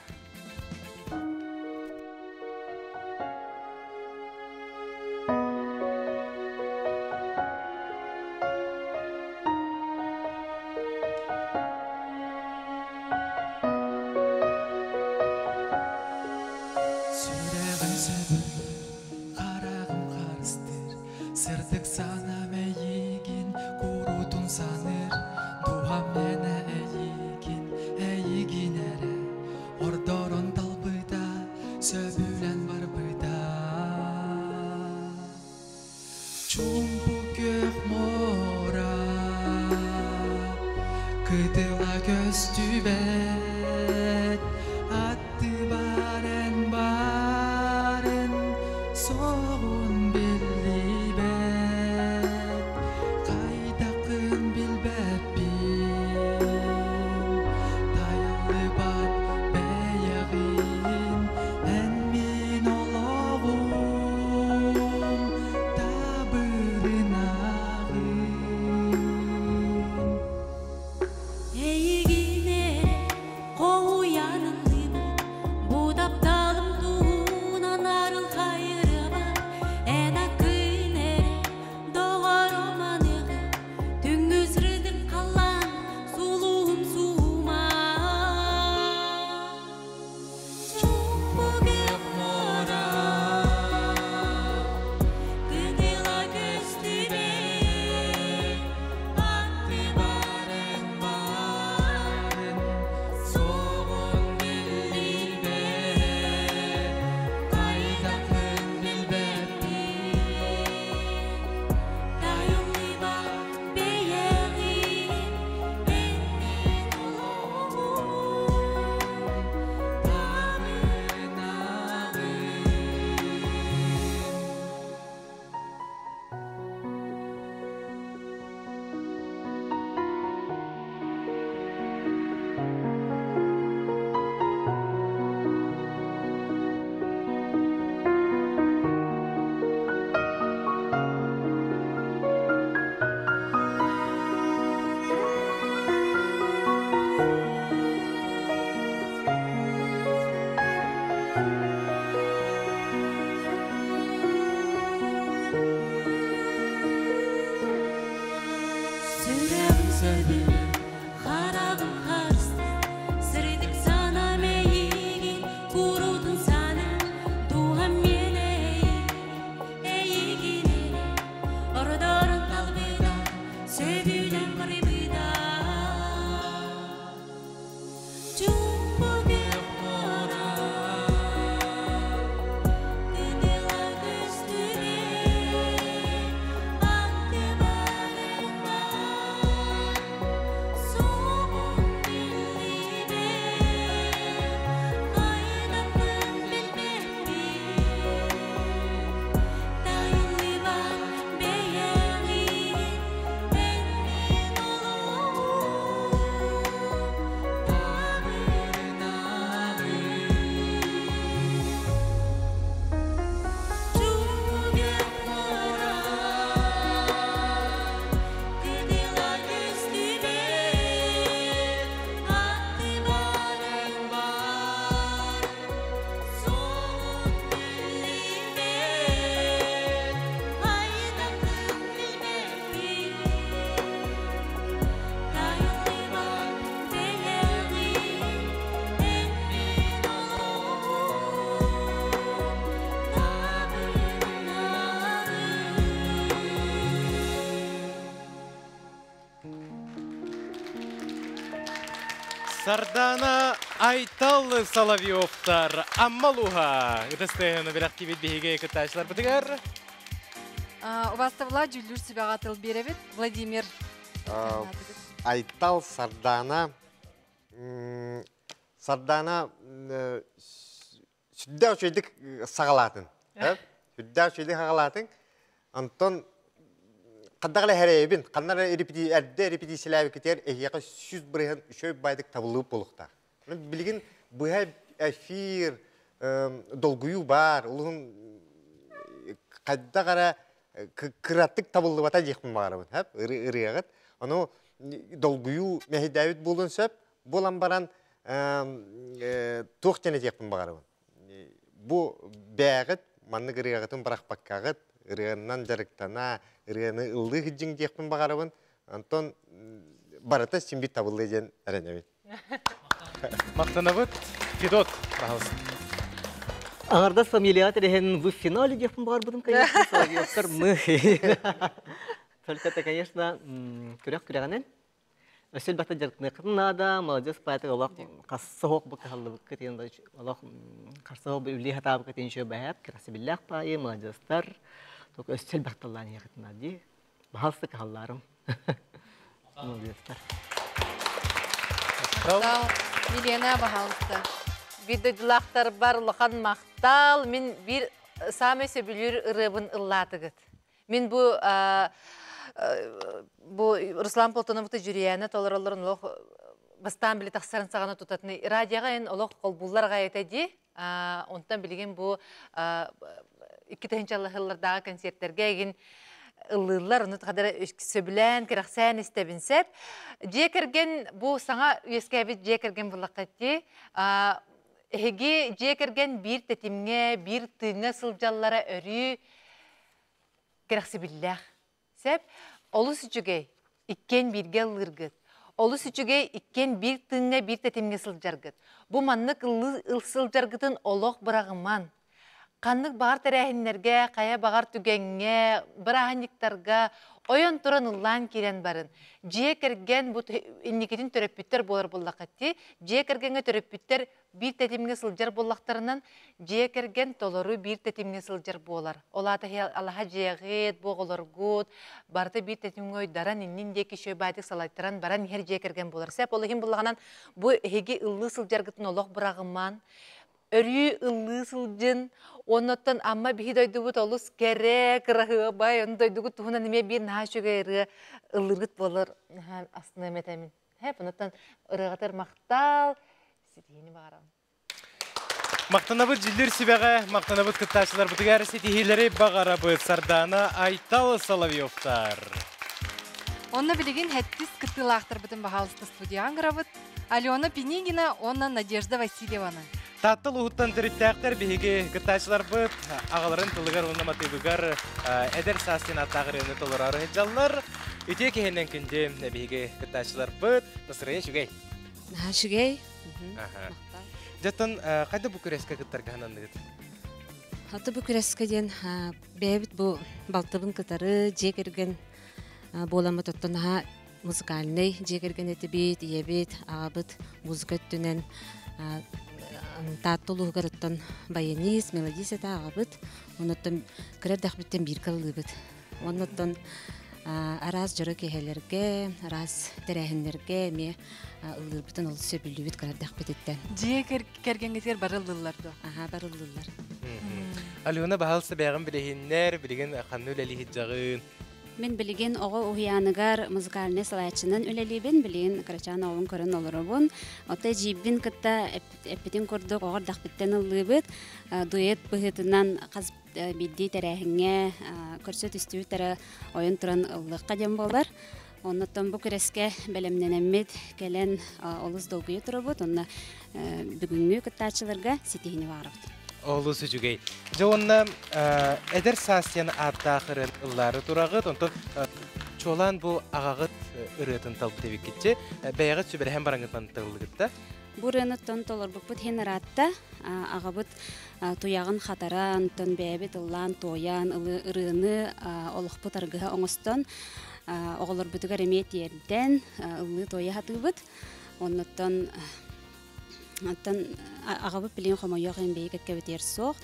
Сүрэҕим сөбүлүүр, хараҕым харыстыыр, сырдык санам эйигин курутун саныр, Духам мене эйигин, эйигин эре, Ордорон талбыта, сөбүлэн барбыта. Чумпу көх мора, кытыла көстүбэт, Атты барен барын, соғун биллибэт, Кайдакын билбэппин, Тайыллыбат бэйэҕин, Эн мин олоҕум, табырынаҕын. Эйигин эрэ хоһуйан ыллыыбын, Бу тапталым туһунан арылхай ырыабар. Эн аккын эрэ доҕорум аныгы, Түҥҥү сырдык халлаан сулуһум суума. Чуумпу күөх муора, кытыла көстүбэт, Атты барын барын, суоҕун биллибэт, Хайдахын билбэппин, Тайыллыбат бэйэҕин, Эн мин олоҕум, табынаҕын. Сүрэҕим сөбүлүүр, хараҕым харыстыыр, Сырдык санаам эйигин куруутун саныыр, Дууһам миэнэ эйигин, эйигин эрэ, Ордорон талбыта, сөбүлээн барбыта. Чуумпу күөх муора, кытыла көстүбэт, Атты барын бар, суоҕун биллибэт, Хайдахпын билбэппин, Тайыллыбат бэйэҕин, Эн мин олоҕум, табынаҕын. Чуумпу күөх муора, кытыла көстүбэт, Атты барын бар, суоҕун биллибэт, Хайдахын билбэппин, Тайыллыбат бэйэҕин, Эн мин олоҕум, табынаҕын. Сардана Айтал Соловьевтар Аммалуха. Ытыстыһыны билэхтибит биһиги кыттаачылар бытыгар. Убаастабыллаах дьүүллүүр сүбэҕэ тыл биэрэбит. Владимир. Айтал Сардана Сардана сүрдээх үчүгэйдик саҕалаатын. Сүрдээх үчүгэйдик саҕалаатын. Онтон ханна эрэ хэрэйэбин, ханна эрэ эрдэ репетициялээбиккитигэр эһиэхэ 100% үчүгэй байдык табыллыбыт буолуохтаах. Билигин быһа эфир, долгуйуу баар, улуһун хайдах эрэ кыратык табыллыбата диэхпин баҕарабын, ырыаҕыт. Ону долгуйуу мэһэйдээбит буолуон сөп, буолан баран туох диэн этиэхпин баҕарабын. Бу бээҕит маннык ырыаҕытын бырахпаккаҕыт, ырыаннан дьарыктана, ырыаны ыллыы сылдьыҥ диэхпин баҕарабын. Онтон барыта син биир табыллыа диэн эрэнэбин. Махтанабыт. Федот, пожалуйста. Аңардас фамилияҕа тирэһэн вы в финале диэхпин баҕарбытым, конечно, Соловьевтар мы. Только это, конечно, күрэх күрэҕинэн. Өссө элбэхтэ дьарыктаныаххытын наада, молодец поэты олох хасса оһох бу кыһаллыбыккыт диэн олох харса оһох үлэлии сатаабыккыт диэн үчүгэй бэһээп, кэрэхсэбиллээх баайы, молодецтар. Только өссө элбэх тыллаан иһиэххитин наада дии. Баһалста кыһаллаарым. Молодецтар. Милена, баһалыста. Биир дойдулаахтарбар улахан махтал. Мин биир саамай сөбүлүүр ырыабын ыллаатыгыт. Мин бу бу Руслан Платоновты Жюрияны толороллорун олох бастаан били тахсарын саҕана тутатыны радиоҕа эн олох холбууллар аҕай этэ дии. Онтон билигин бу 2000 сыллардааҕы концертэргэ эгин ыллыыллар, ону хадара сөбүлээн, кэрэхсээн истэбин сеп. Дьиэ кэргэн бу саҥа үөскээбит дьиэ кэргэн буллаххати эһиги дьиэ кэргэн биир тэтимҥэ, биир тыыҥҥа сылдьаллара өрүү кэрэхсибиллээх. Сеп, олус үчүгэй, иккиэн бииргэ ыллыыргыт. Олус үчүгэй, иккиэн биир тыыҥҥа, биир тэтимҥэ сылдьаргыт. Бу маннык ыллыы сылдьаргытын олох быраҕыман. Ханнык баҕар тэрээһиннэргэ, хайа баҕар түгэҥҥэ, бырааһынньыктарга ойон туран ыллаан киирэн барын. Дьиэ кэргэн бу инникитин төрөппүттэр буолар буоллаххыт дьиэ кэргэҥҥэ төрөппүттэр биир тэтимҥэ сылдьар буоллахтарынан, дьиэ кэргэн толору биир тэтимҥэ сылдьар буолар. Ол аата алаһа дьиэҕит, бу оҕолоргут барыта биир тэтимҥэ ойдаран, иннин диэки шөбаатык салайтаран баран иһэр дьиэ кэргэн буолар. Сеп ол иһин буллаҕынан бу эһиги ыллыы сылдьаргытын олох быраҕыман, өрүү ыллыы сылдьын, оннуттан Амма биһи дойдубут олус кэрэ, кыраһыабай, ону дойдугут туһунан эмиэ биир наһаа үчүгэй ырыа ыллыыргыт буолар, наһаа астыныам этэмин. Хэп, онуттан ырыаҕытыр махтал, ситиһиини баҕарабын. Махтанабыт дьиллир сүбэҕэ, махтанабыт кыттааччыларбытыгар ситиһиилэри баҕарабыт Сардаана Айтал Соловьевтар. Онно билигин хэттис кыттыылаахтарбытын баһаалыста студияҕа ыҥырабыт. Алена Пинигина уонна Надежда Васильеваны. Таатта улууһуттан төрүттээхтэр биһиги кыттааччыларбыт аҕаларын тылыгар уонна матыыбыгар эдэр саас диэн ааттаах ырыаны толороору сылдьаллар. Үтүө киһинэн күндү биһиги кыттааччыларбыт настроение үчүгэй. Наһаа үчүгэй. Дьоттон хайда бу күрэскэ кыттарга сананныгыт? Хаты бу күрэскэ диэн бэйэбит бу балтыбын кытары дьиэ кэргэн буоламмыт оттон наһаа музыкальнай дьиэ кэргэн этибит, ийэбит, аҕабыт музыка өттүнэн Таатта улууһугар оттон баянист, мелодист этэ аҕабыт. Онуттан кыра эрдэхпиттэн бииргэ ыллыыбыт. Оннуттан араас дьоро киэһэлэргэ, араас тэрээһиннэргэ эмиэ ыллыырбытын олус сөбүлүүбүт кыра эрдэхпититтэн. Дьиэ кэргэҥҥитигэр бары ыллыыллар дуо? Аха, бары ыллыыллар. Алена, баһаалыста бэйэҕин билиһиннэр, билигин ханна үлэлии сылдьаҕын? Мин билигин оҕо уһуйааныгар музыкальнай салайааччынан үлэлиибин. Билигин кырачаан оҕобун көрөн олоробун. Оттон эдьиийбин кытта эппитин курдук оҕо эрдэхпиттэн ыллыыбыт. Дуэт быһыытынан хас биирдии тэрээһиҥҥэ көрсө түстүбүт ойон туран ыллыахха диэн буолар. Оннуттан бу күрэскэ бэлэмнэнэммит кэлэн олус долгуйа турабыт. Онно бүгүҥҥү кыттааччыларга ситиһини баҕарабыт. Олус үчүгэй. Дьэ уонна эдэр саас диэн ааттаах ырыан ыллаары тураҕыт. Онтон чуолаан бу аҕаҕыт ырыатын талбыт эбиккитчи. Бэйэҕит сүбэлэһэн бараҥҥыт мантыллыгыт да? Бу ырыаныттан толорбуппут иһин ыраатта. Аҕабыт туйаҕын хатаран, онтон бэйэбит ыллаан, туойан, ырыаны олохпут аргыһа оҥостон, оҕолорбутугар эмиэ тиэрдэн, ыллыы-туойа сатыыбыт. Оннуттан оттон аҕабыт билигин хомойуох иһин биһиги кэккэбитигэр суох.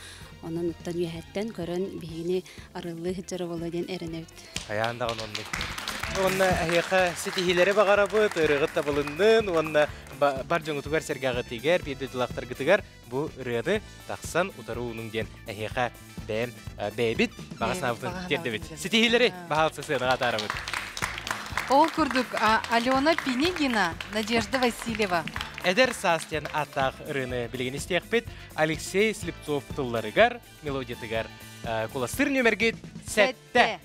Онон оттон үөһэттэн көрөн биһигини арыллыы сылдьара буолуо диэн эрэнэбит. Хайаан даҕаны оннук. Уонна эһиэхэ ситиһиилэри баҕарабыт, ырыаҕыт табылыннын уонна бар дьоҥутугар сэргэҕитигэр, биир дойдулаахтаргытыгар бу ырыаны тахсан утары уунуҥ диэн эһиэхэ бэйэм бэйэбит баҕа санаабытын тиэрдэбит. Ситиһиилэри баһаалыста сыанаҕа атаарабыт. Ол курдук Алена Пинигина, Надежда Васильева. Эдэр саас диэн ааттаах ырыаны билигин истиэхпит Алексей Слепцов тылларыгар, мелодиятыгар куластыр нүмергит сэттэ.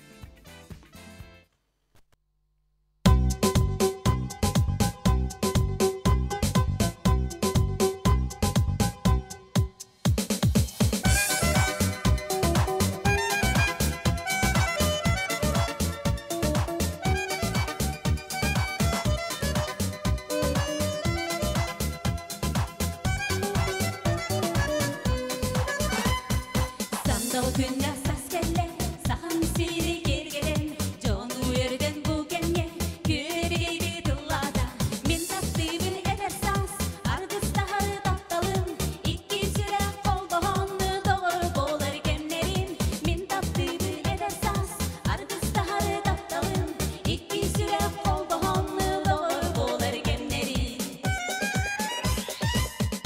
Таптал күннэх сас кэллэ, сахам сири киэргэтэн, дьону үөрдэн бу кэмҥэ күөрэгэйбит ыллаата. Мин таптыыбын эдэр саас, аргыстаһар тапталым, икки сүрэх холбоһон доҕор буолар кэмнэрин. Мин таптыыбын эдэр саас, аргыстаһар тапталым, икки сүрэх холбоһон доҕор буолар кэмнэрин.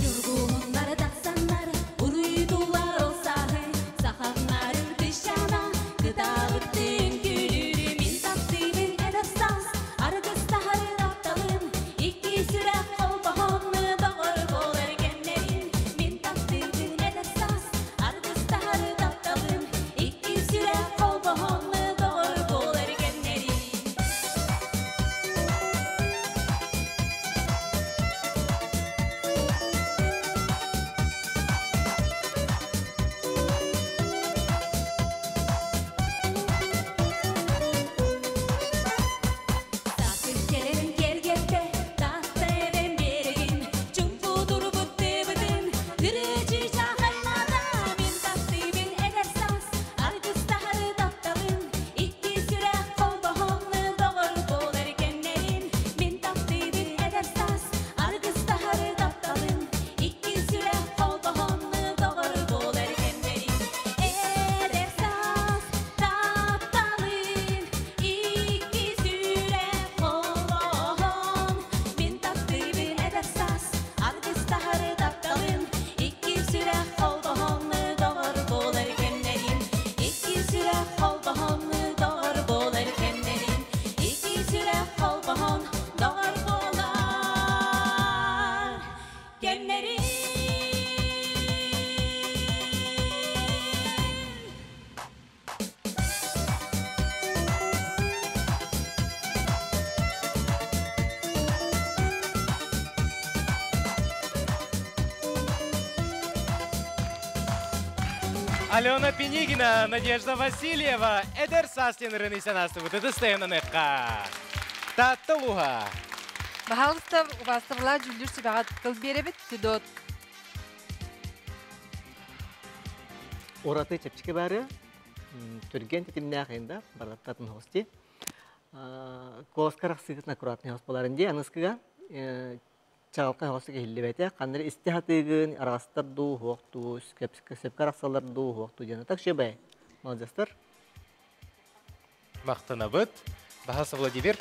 Ньургуһуннар тахсаннар, уруйдуулар ол сааһы, саханнарын кыщана, кытаабыттыын күлүүрү. Мин таптыыбын эдэр саас, аргыстаһар тапталым, икки сүрэх холбоһон доҕор буолар кэмнэрин. Мин таптыыбын эдэр саас, аргыстаһар тапталым, икки сүрэх холбоһон доҕор буолар кэмнэрин. Саас кэлэн киэргэттэ, таатта эбэм биэрэгин, чуҥпу турбут тыыбытын, ырыачы чахайлаата. Мин таптыыбын эдэр саас, аргыстаһар тапталым, икки сүрэх холбоһон доҕор буолар кэмнэрин. Мин таптыыбын эдэр саас, аргыстаһар тапталым, икки сүрэх холбоһон доҕор буолар кэмнэрин. Эдэр саас тапталым, икки сүрэх холбоһон. Мин таптыыбын эдэр саас, аргыстаһар тапталым, икки сүрэх холбоһон доҕор буолар кэмнэрин. Икки сүрэх холбоһон доҕор буолар кэмнэрин. Икки сүрэх холбоһон доҕор буолар кэмнэрин. Алена Пенигина, Надежда Васильева, Эдер Састин Рынысен астыбыт ытыстайынаныққа. Татты луға. Баһалыста убастабыла жүлдүр сүбэҕэ тыл биэрэбит Федот. Ураты чэпчэки бары түргэн титимнээх да бараттатын хости. Куоскар сыгытын аккуратный хос боларын ди аныскыга чаалка хосу кehиллибете ханнары исти хатыгын арастар ду хуохту сөпкө арахсалар ду хуохту диэн так шебай. Молодецтар. Мақтанабыт. Бахаса Владимир.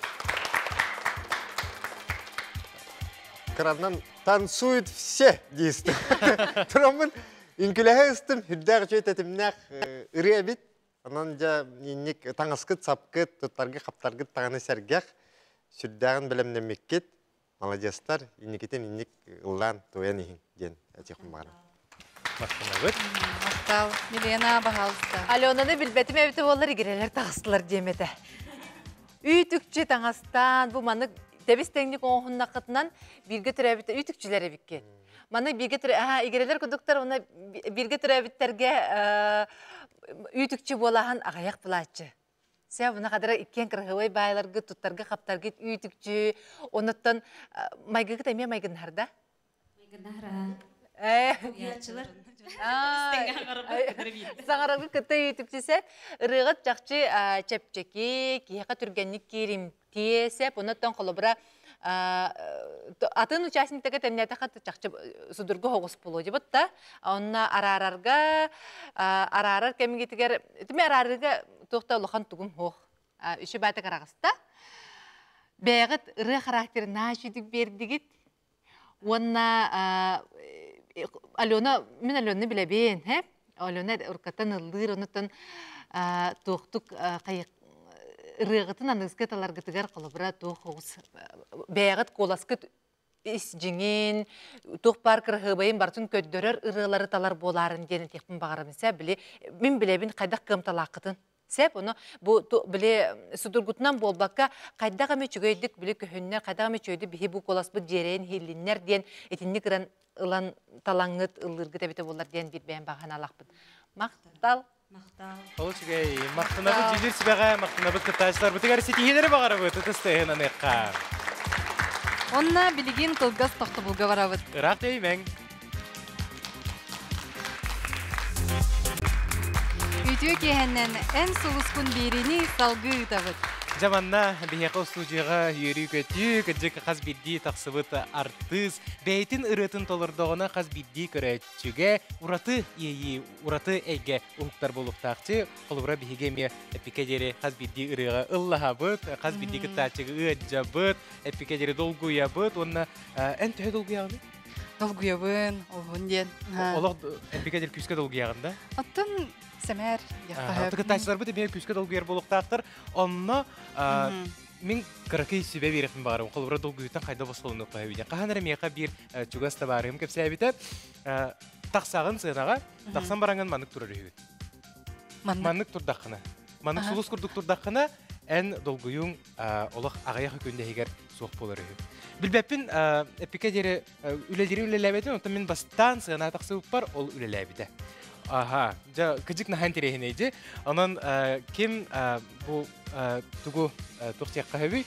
Кыраннан танцуют все дейсті. Тұрамын, үңкіләһе ыстым, хүрдәг чөй тәтимнәх ырыа бит. Онон жа инник таңаскыт, сапкыт, туттаргы, хаптаргыт тағаны сәргәх, сүрдәгін білемнемеккет, молодецтар, инникитин инник ыллан туян ихин диэн этихум бары. Мақтанабыт. Мақтал. Милена баһалыста. Аленаны билбетим эбити боллар игерелер тағыстылар диэмете. Үйтүкчү таңастан, бу маны тебис теңник оңхуннақытынан бирге түрәбит үйтүкчүлер эбикке. Маны бирге түрә, аха, игерелер кудуктар, оны бирге түрәбиттерге үйтүкчү болахан ағаяқ булаачы. Сә буна кадара иккен кыргыбай байларгы, туттаргы, хаптаргы үйтүкчү, оныттан майгыгы эме майгыннарда. Уячылар. Саңараргы кытта үйтүкчүсэ, ырыгыт жакчы чепчеки, киһиэхэ түргэнник киирим тиэсэп, онуттан холобура атын участниктарга тэмнэтэхэ чахчы судургу хоҕус буолуо дьыбыт да, онно араарарга, араарар кэмигитигэр, түмэ араарыга туохта улахан тугум хуох. Үшү баата караҕыста. Бэйэҕит ырыа характерын наачүдүк бердигит. Уонна Алена, мин Аленаны билэбин, хэ? Алена уркаттан ыллыыр, онуттан туохтук хайык ырыаҕытын аныгыска таларгытыгар холобура туох оҕус бэйэҕит куоласкыт ис дьиҥин, туох баар кыраһыабайын барытын көрдөрөр ырыалары талар буолаарын диэн этиэхпин баҕарабын. Сэ били мин билэбин хайдах кыамталааххытын. Сеп, ону бу били судургутунан буолбакка хайдах эми үчүгэйдик били көһүннэр, хайдах эми үчүгэйдик биһи бу куоласпыт дьиэрэйин хиллиннэр диэн итинник ыран ылан талаҥҥыт ыллыыргыт эбитэ буоллар диэн биир бэйэм баҕа санаалаахпын. Махтал. Ол үчүгэй. Мақтанабыт жүлүр сүбэҕэ, мақтанабыт кыттааччыларбытыгар ситиһиилэри баҕарабыт ытыс тыаһын. Онна билигин кылгас тохтобулга барабыт. Ыраах теймең. Үтүө киэһэннэн эн сулускун биэриини салгыы ыытабыт. Дьэ манна биһиэхэ устуудьуйаҕа үөрүү-көтүү, кырдьык хас биирдии тахсыбыт артыыс бэйэтин ырыатын толордоҕуна хас биирдии көрөөччүгэ ураты иэйии, ураты эйгэ уһуктар буолуохтаахчы. Холобура биһиги эмиэ эпикэ диэри хас биирдии ырыаҕа ыллаһабыт, хас биирдии кыттааччыга ыаддьабыт, эпикэ диэри долгуйабыт уонна эн төһө долгуйаҕыный? Долгуйабын, олуһун диэн. Олох эпикэ диэри күүскэ долгуйаҕын да? Оттон сэмээр диэххэ. Кыттааччыларбыт эмиэ күүскэ долгуйар буолуохтаахтар. Онно мин кыракый сүбэ биэрэхпин баҕарабын. Холобура долгуйууттан хайда босхолонуохха сөбүй диэн. Хаһан эрэ миэхэ биир чугас табаарыһым кэпсээбитэ. Тахсаҕын сыанаҕа, тахсан бараҥын маннык турар үһүгүт. Маннык турдаххына, маннык сулус курдук турдаххына, эн долгуйуҥ олох аҕыйах күн иһигэр суох буолар үһү. Билбэппин, эпикэ диэри үлэлири үлэлээбэтин, онтон мин бастаан сыана тахсыбыппар ол үлэлээбитэ. Аха, дьэ, кыдьык наһаа интэриэһинэй Онон ким бу тугу туох диэххэ сөбүй?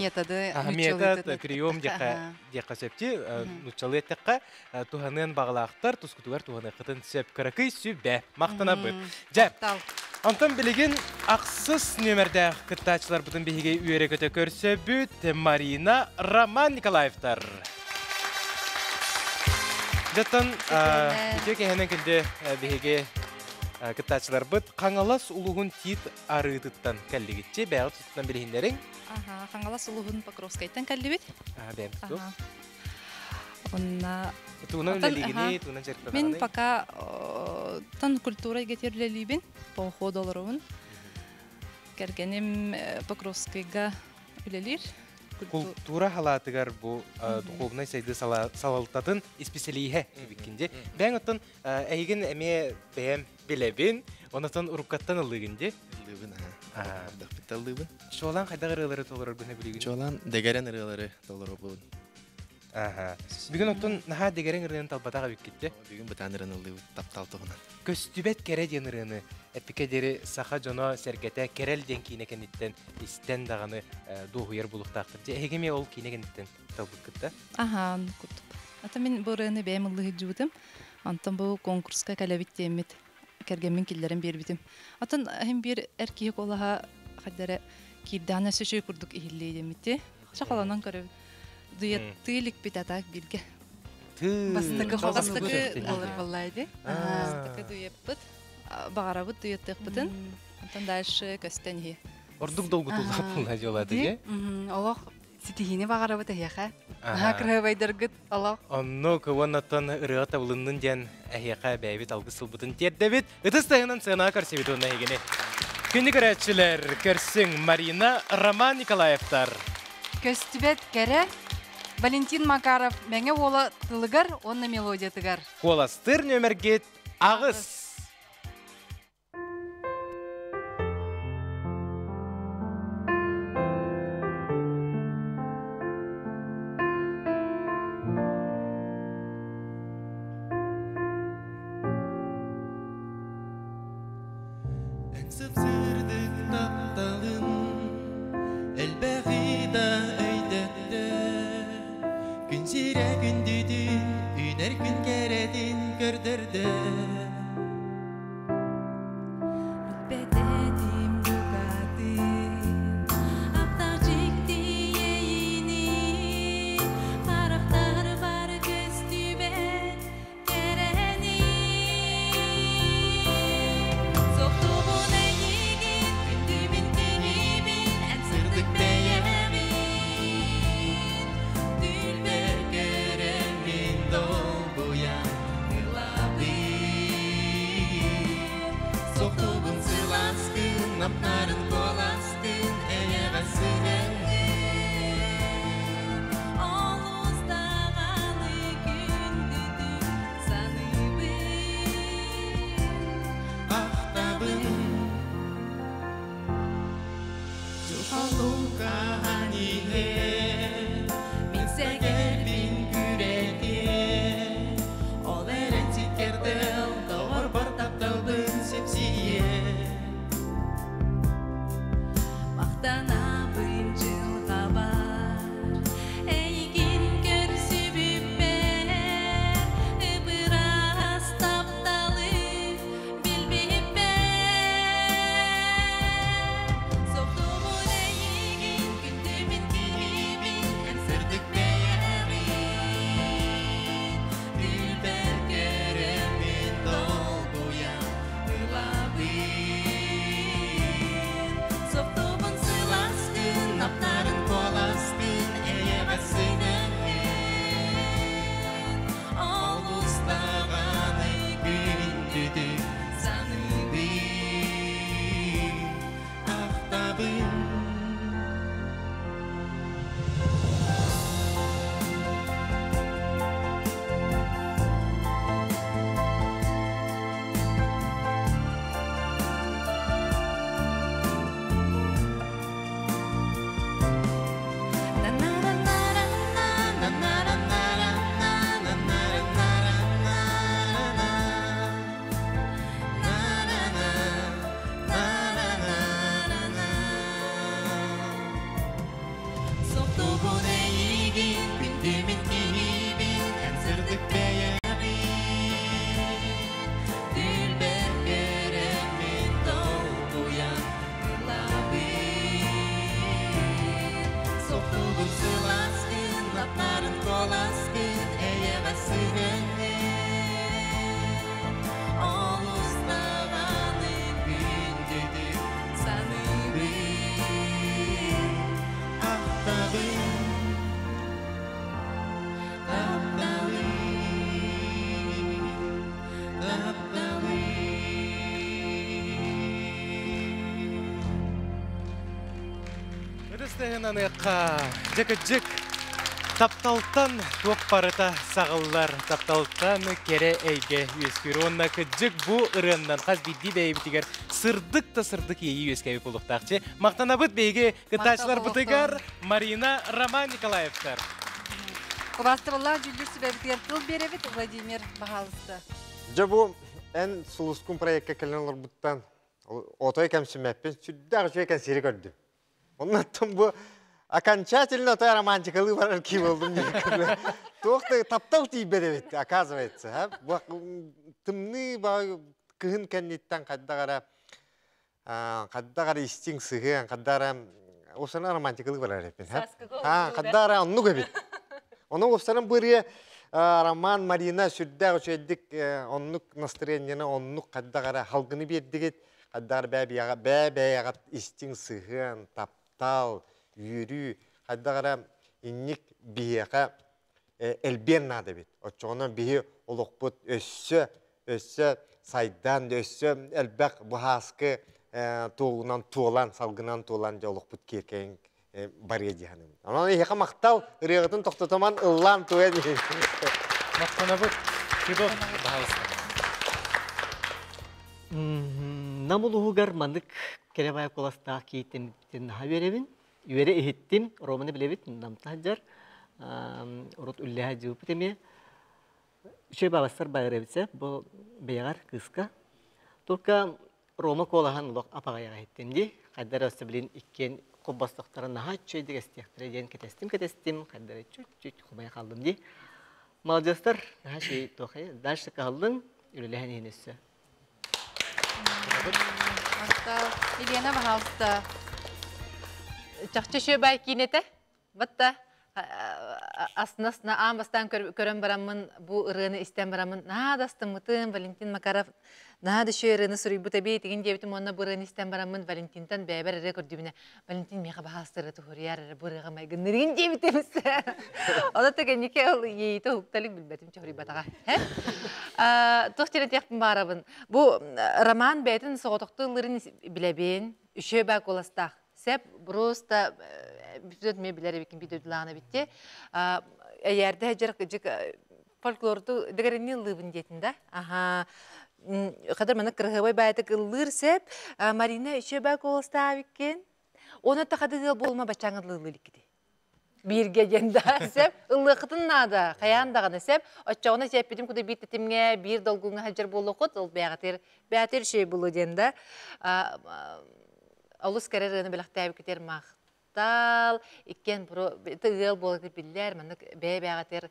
Методы, метод, прием диэххэ диэххэ сөпти, нуччалыы эттэххэ, туһаныан баҕалаахтар тускутугар туһаныаххытын сөп. Кыракый сүбэ. Махтанабыт. Дьэ, онтон билигин ахсыс нүөмэрдээх кыттааччыларбытын биһиги үөрэ-көтө көрсөбүт Марина, Роман Николаевтар. Дьоттон үтүө киһинэн күндү биһиги кыттааччыларбыт Хаҥалас улууһун Тиит арыытыттан кэллигитчи бэйэҕит туттан билиһиннэриҥ. Аха, Хаҥалас улууһун Покровскайтан кэллибит. Бэйэм туту. Онна Тугунан үлэлиигиний, тугунан дьарыктанаҕыный? Мин пока тон культура эйгэтигэр үлэлиибин, поход олоробун. Кэргэним Покровскайга үлэлиир. Культура халаатыгар бу духовнай сайдыы салалтатын исписэлииһэ эбиккин дии. Бэйэҥ оттон эйигин эмиэ бэйэм билэбин, онотон уруккаттан ыллыгын дии. Ыллыыбын, аха. Ардахпытта ыллыыбын. Чуолаан хайдах ырыалары толороргун билигин? Чуолаан дэгэрэн ырыалары толоробун. Аха. Бүгүн оттон наһаа дэгэрэн ырыаны талбатах эбиккит Бүгүн бытаан ырыаны ыллыыбыт таптал туһунан. Көстүбэт кэрэ диэн ырыаны эппикэ диэри саха дьоно сэргэтэ Кэрэл диэн киинэ кэнниттэн истэн даҕаны дуоһуйар булуохтаахтар. Дьэ, эһиги эмиэ ол киинэ кэнниттэн талбыккыт да? Аха, оннук курдук. Ата мин бу ырыаны бэйэм ыллыы сылдьыбытым. Онтон бу конкурска кэлэбит диэммит кэргэммин киллэрэн биэрбитим. Атын иһин биир эр киһи куолаһа хайдара киирдэҕинэ өссө үчүгэй курдук иһиллиэ диэммити. Чохолонон көрөбүт. Дуэттыы иликпит атаак бииргэ. Бастакы бастакы буолар буоллаа ди. Бастакы дуэппыт. Баҕарабыт дуэттыахпытын. Онтон дальше көстөн иһи. Ордук долгутуулаах буолла дьыалата дии. Олох ситиһиини баҕарабыт эһиэхэ. Наһаа кыраһыабайдаргыт олох. Оннук уоннаттан ырыа табылыннын диэн эһиэхэ бэйэбит алгыс сылбытын тиэрдэбит. Ытыс таһынан сыанаҕа көрсөбүт уонна эһигини. Күнү көрөөччүлэр, көрсүҥ Марина, Роман Николаевтар. Көстүбэт кэрэ Валентин Макаров Мэҥэ уола тылыгар уонна мелодиятыгар. Куоластыыр нүөмэргит 8. Сып-сырдык тапталын элбэҕи да өйдөттө. Күн сирэ күндүтүн, үүнэр күн кэрэтин көрдөрдө. Билбэтэтим букатын, аптаах дьикти иэйиини, харахтар бар көстүбэт кэрэни. Соктубун эйигин, күндүбүн киһибин, эн сырдык бэйэбин. Түүлбэр көрөммүн долгуйан ылабын. Соктубун сыласкын, наптарын куоласкын, эйэҕэ сыһыҥҥын. Олус даҕаны күндүтүк саныыбын. Ахтабын. Дьылҕалукаан иһэр, мин сэгэрбин күрэтиэ. Ол эрэн сиккэрдэл, доҕорбор тапталбын сипсийиэ. Махтанабын дьылҕабар, эйигин көрсүбүппэр, ып-ыраас тапталы билбиппэр. Ытыстыһын Жык-жык. Тапталтан туох барыта сағыллар, тапталтан кере эйге үөскүр. Онна кыджык бу ырыаннан хас бидди бэйбитигер сырдык та сырдык ейи үөскәби булуктакчы. Мактанабыт бейге кытаачылар бытыгар Марина Роман Николаевтар. Убастыбаллах жүлдүр сүбэбитигэр тыл беребит Владимир Бахалысты. Жа бу эн сулускун проектка келен олорбуттан отой кемсимеппин сүрдээх үчүгэй кэнсиэри көрдүм. Оннан бу окончательно той романтикалы барар ки болдум. Туох да таптал тиийбэт эбит, оказывается, а? Бу тымныы ба кыһын кэнниттэн хайдах эрэ истиҥ сыһыан, хайдах эрэ осана романтикалы барар эппин, а? Хайдах эрэ оннук эбит. Ону осанан бырыа Роман Марина сүрдээх үчүгэйдик оннук настроениены оннук хайдах эрэ халгыны биэрдигит, хайдах эрэ бээ бээ бээҕэ истиҥ сыһыан, таптал, үөрүү, хайдах эрэ инник биһиэхэ элбиэн наада эбит. Оччоҕунан биһи олохпут өссө өссө сайдан, өссө элбэх быһааскы туолунан туолан, салгынан туолан дьэ олохпут киэркэйин барыа диһаным. Онон эһиэхэ махтал, ырыаҕытын тохтотоман ыллаан туйан. Мактанабыт. Федот Бахалысты. Нам улуһугар маннык керебай куластаах кииттен наха беребин. Үөрэ иһиттим, Романы билебит, намтаһаджар. Урут үллэһэ жыыпыт эме. Үчүй бабастар байырабитсе, бу бэйэҕэр кыыска. Только Рома куолаһан олох апаҕайаҕа иһиттим ди. Хайдара өссө билин иккиэн коббостохтара наһаа үчүгэйдик эстиэхтэрэ диэн кэтэстим-кэтэстим, хайдара чуть-чуть хомойо хааллым ди. Молодецтар, наһаа үчүгэй туохай. Дальше каһаллыҥ, үлэлэһэн иһин өссө. Махтал. Елена, пожалуйста. Чахчы шөбай киинэтэ. Батта аснасна аан бастаан көрөн бараммын бу ырыаны истэн бараммын наада астыммытым Валентин Макаров наада шө ырыаны суруйбут эбит тигин диэбитим уонна бу ырыаны истэн бараммын Валентинтан бэйэбэр эрэ көрдүбүнэ Валентин миэхэ баһаастыры туһуруйар эрэ бу ырыаҕа майгыннырыгын диэбитим Ону тегеннике ол иэйитэ уһукталык билбэтим чоһуруйбатаҕа. Туох тиэрэтиэхпин баарабын. Бу роман бэйэтин соҕотохтуу ыллырын билэбин. Үшөө баа куоластаах. Сеп просто бүтүн мен билэр эбикин бидөдүлаана битти. Эйэрдэ жер жик фольклорду дегерини ыллыыбын диэтин да. Аха. Кадыр маны кырыһыбай баайтык ыллыыр сеп. Марина үшөө баа куоластаах биккен. Оны тахадыгыл болма бачаңы ыллыылыккити. Бирге диэн да сеп ыллыахытын наада хайаан даҕаны сеп оччоҕуна сеппитим куда биир тэтимҥэ биир долгуҥҥа сылдьар буолуоххут ол бэйэҕитигэр бэйэҕитигэр үчүгэй буолуо диэн да олус кэрэ ырыаны бэлэхтээбиккитигэр махтал иккиэн ыал буоларгыт биллэр маннык бэйэ-бэйэҕитигэр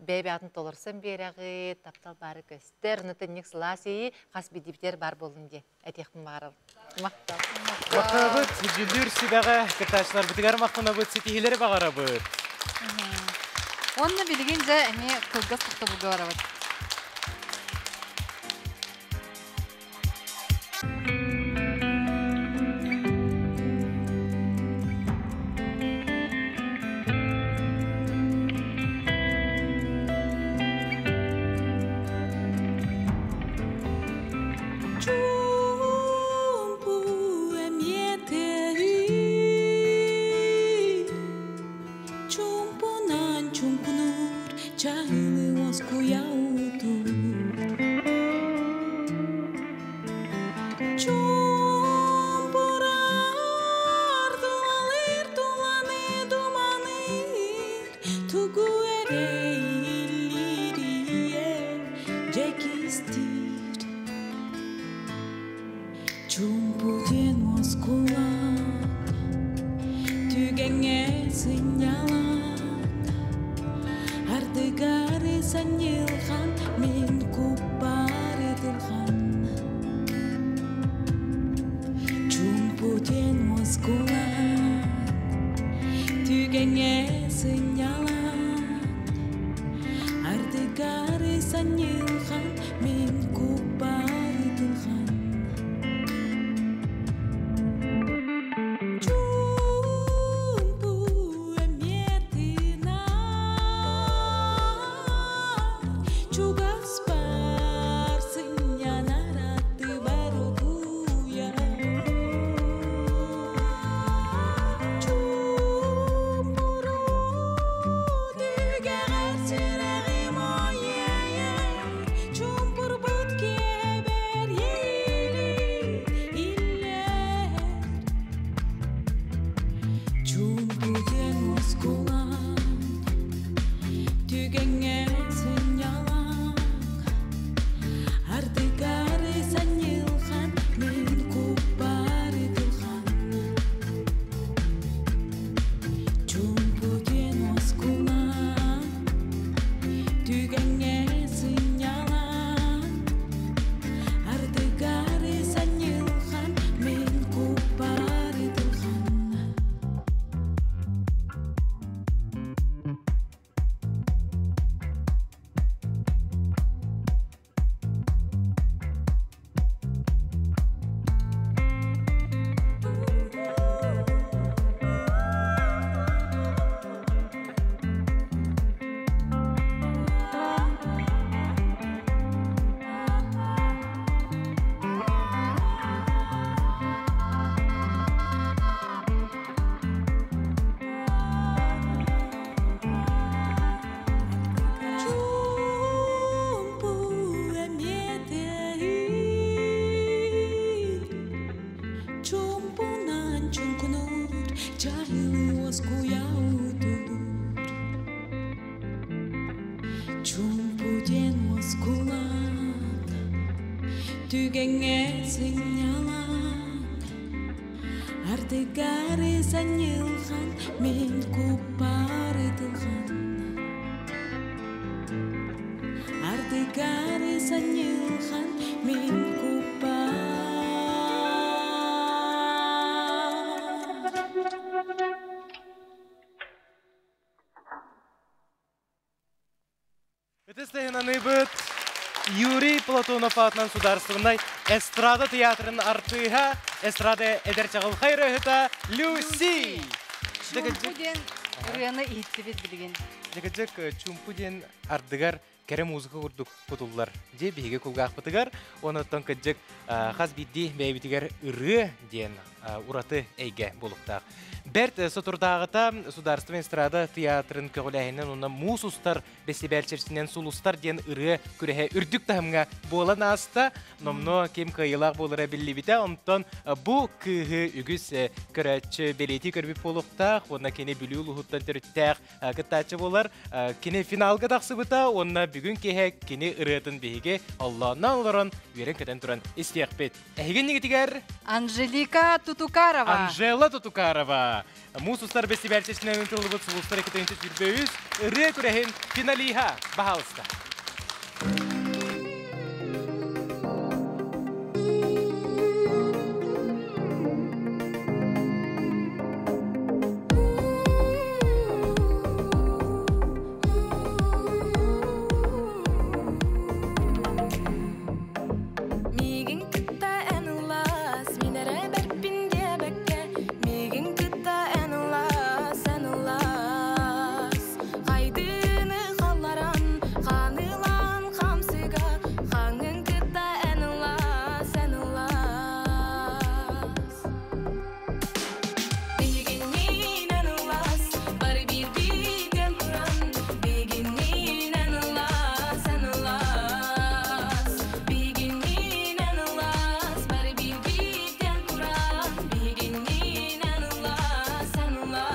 бэйэ-бэйэҕитин толорсон биэрэҕит таптал баары көстөр ону тэнник сылаас иэйии хас биирдиибитигэр баар буоллун диэн этиэхпин баҕарабын. Махтал. Махтанабыт, дьүллүүр сүбэҕэ кыттааччыларбытыгар махтанабыт, ситиһиилэри баҕарабыт. Уонна билигин дьэ эмиэ кылгас тохтобулга барабыт. Чуумпу эмиэ Чуумпунан чуҥкунуур чаһылы уоскуйа утуур Чуумпурар тулалыыр туланы туманыыр тугу эрэ иһиллиир дьэ кистиир Чуумпу диэн уоскулаҥ түгэҥҥэ сынньалаҥ Ардыгар санньылҕан мин куппар ытылҕан Чуумпу диэн уоскулаҥ түгэҥҥэ сынньалаҥ Ардыгар санньылҕан мин куппар ытылҕан Чуумпу эмиэ тыынар Чугаспар сынньанар аттыбар утуйар. Чарылы оскуя утур Чумпуден оскулан Түгеңе сынялан Ардыгары саньылхан Мен купары тылхан Ардыгары саньылхан Мен купар. Ытыс Юрий Платонов атынан сударственный эстрада театрын артыға, эстрада эдер чағыл хайрыһыта Люси. Чумпу диэн ырыаны иһиттибит билигин. Дегежек чумпу диэн ардыгар кэрэ музыка курдук кутуллар. Же биһиги кулгаахпытыгар, онуттан кыджык хас бидди бэйбитигэр ырыа диэн ураты эйге булуктаах. Берт сотурдаагыта Сударственный эстрада театрын көҕүлэһинэн уна муус устар бэсибэлчерсинен сулустар диэн ырыа күрэһэ үрдүк таһымҥа буолан ааста. Номно ким кыайылаах буолара биллибитэ, онтон бу кыыһы үгүс көрөөччү бэлиэтии көрбүт буолуохтаах, уонна кини Бүлүү улууһуттан төрүттээх кыттааччы буолар. Кини финалга тахсыбыта, уонна бүгүн киэһэ кини ырыатын биһиги оллооннон олорон үөрэн көтөн туран истиэхпит. Эһигин нигитигэр Анжелика Тутукарова. Анжела Тутукарова. Муус устар бэстибээлчесинэн ытыллыбыт сулустар 223 ырыа күрэһин финалиһа. Баһаалыста. Мигин кытта эн ыллас, мин эрэ бэрпин диэбэккэ. Мигин кытта эн ыллас, эн ыллас. Хайдыны халларан, хаанылаан хамсыга, хаҥын кытта эн ыллас, эн ыллас. Бигиннин эн ыллас, бары биирбитин туран. Бигиннин эн ыллас, эн ыллас. Бигиннин эн ыллас, бары биирбитин туран. Бигиннин эн ыллас, эн ыллас.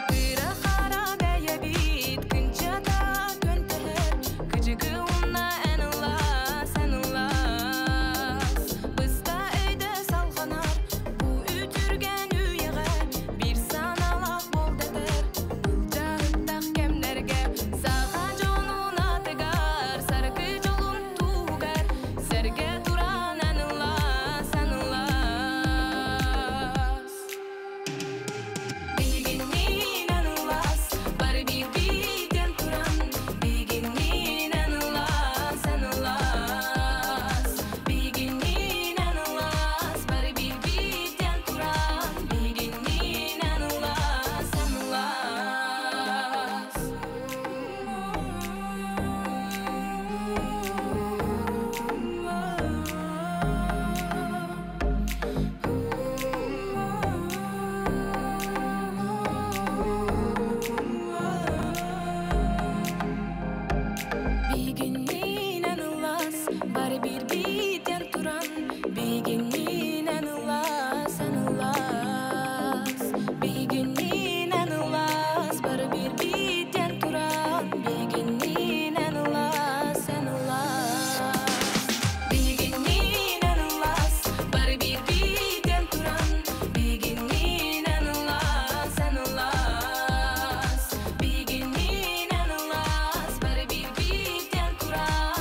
Кыра хара бэйэбит кынчата көнтөһөр, Кыжыгы унна эн ыллас, эн ыллас. Быста өйдө салҕанар, бу үтүргэн үйэҕэ, Бир санаалаах болдатар, былдьаһыттах кэмнэргэ, Саха дьонун атыгар, саргы дьолун туһугар, Сэргэ туран эн ыллас, эн ыллас. Бигиннин эн ыллас, бары биирбитин туран. Бигиннин эн ыллас, эн ыллас. Бигиннин эн ыллас, бары биирбитин туран. Бигиннин эн ыллас, эн ыллас. Бигиннин эн ыллас, бары биирбитин туран. Бигиннин эн ыллас, эн ыллас. Бигиннин эн ыллас, бары биирбитин туран. Бигиннин эн ыллас, эн ыллас. Бигиннин эн ыллас, бары биирбитин туран. Бигиннин эн ыллас, эн ыллас. Бигиннин эн ыллас, бары биирбитин туран.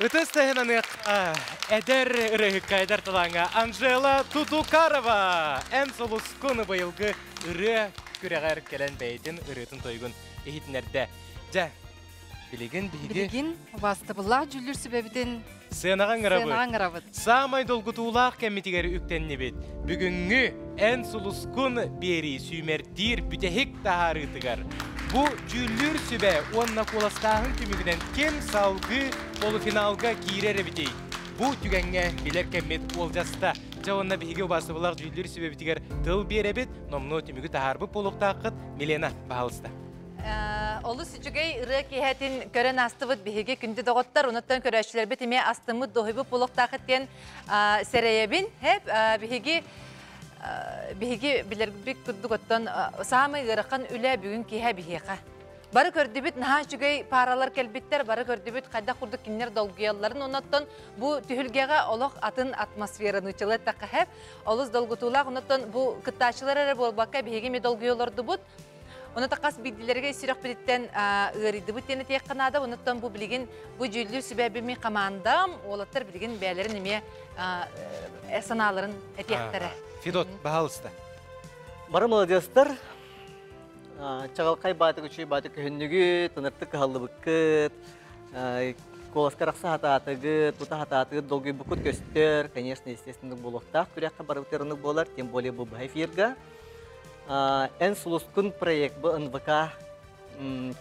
Ытыс таһынан эдэр ырыһыкка, эдэр талааҥҥа Анжела Тутукарова эн сулускун быйылгы ырыа күрэҕэр кэлэн бэйэтин ырыатын-тойугун иһитиннэрдэ. Дьэ, билигин биһиги... Билигин убаастабыллаах дьүүллүүр сүбэбитин Сыанаҕа ыҥырабыт. Сыанаҕа ыҥырабыт. Саамай долгутуулаах кэммитигэр үктэннибит. Бүгүҥҥү Эн сулускун биэрии сүүмэрдиир бүтэһик таһаарыытыгар бу дьүүллүүр сүбэ уонна куоластааһын түмүгүнэн ким салгыы полуфиналга киирэр эбитий? Бу түгэҥҥэ билэр кэммит уолдьаста. Дьэ уонна биһиги убаастабыллаах дьүүллүүр сүбэбитигэр тыл биэрэбит, номнуо түмүгү таһаарбыт буолуохтааххыт. Милена, баһаалыста. Олус үчүгэй ырыа киэһэтин көрөн аастыбыт биһиги күндү доҕоттор, онуттан көрөөччүлэрбит эмиэ астыммыт, дуоһуйбут буолуохтаахыт диэн сэрэйэбин. Хэп, биһиги биһиги билэрбит курдук оттон саамай ыарахан үлэ бүгүн киэһэ биһиэхэ. Бары көрдүбүт, наһаа үчүгэй паралар кэлбиттэр, бары көрдүбүт хайдах курдук кинилэр долгуйалларын, оннуттан бу түһүлгэҕэ олох атын атмосфераны чылы эттэххэ хэп, олус долгутуулаах, оннуттан бу кыттааччылар эрэ буолбакка биһиги эмиэ долгуйа олордубут. Оны тақас бидилерге сүрөхпүтүттэн ыарыйдыбыт диэн этиэххэ наада. Онуттан бу билигин бу дьүүллүүр сүбэбими командам уолаттар билигин бэйэлэрин эмиэ санааларын этиэхтэрэ. Федот, баһаалыста. Бары молодецтар. Чаҕылхай баатык үчүй баатык күһүннүгүт, ыныртык кыһаллыбыккыт, куоласка рахса хатаатыгыт, тута хатаатыгыт, долгуйбуккут көстөр, конечно, естественно, буолуохтаах күрэххэ барыбыт ырынык буолар, тем более бу быһа эфирга. Эн сулускун проект бу НВК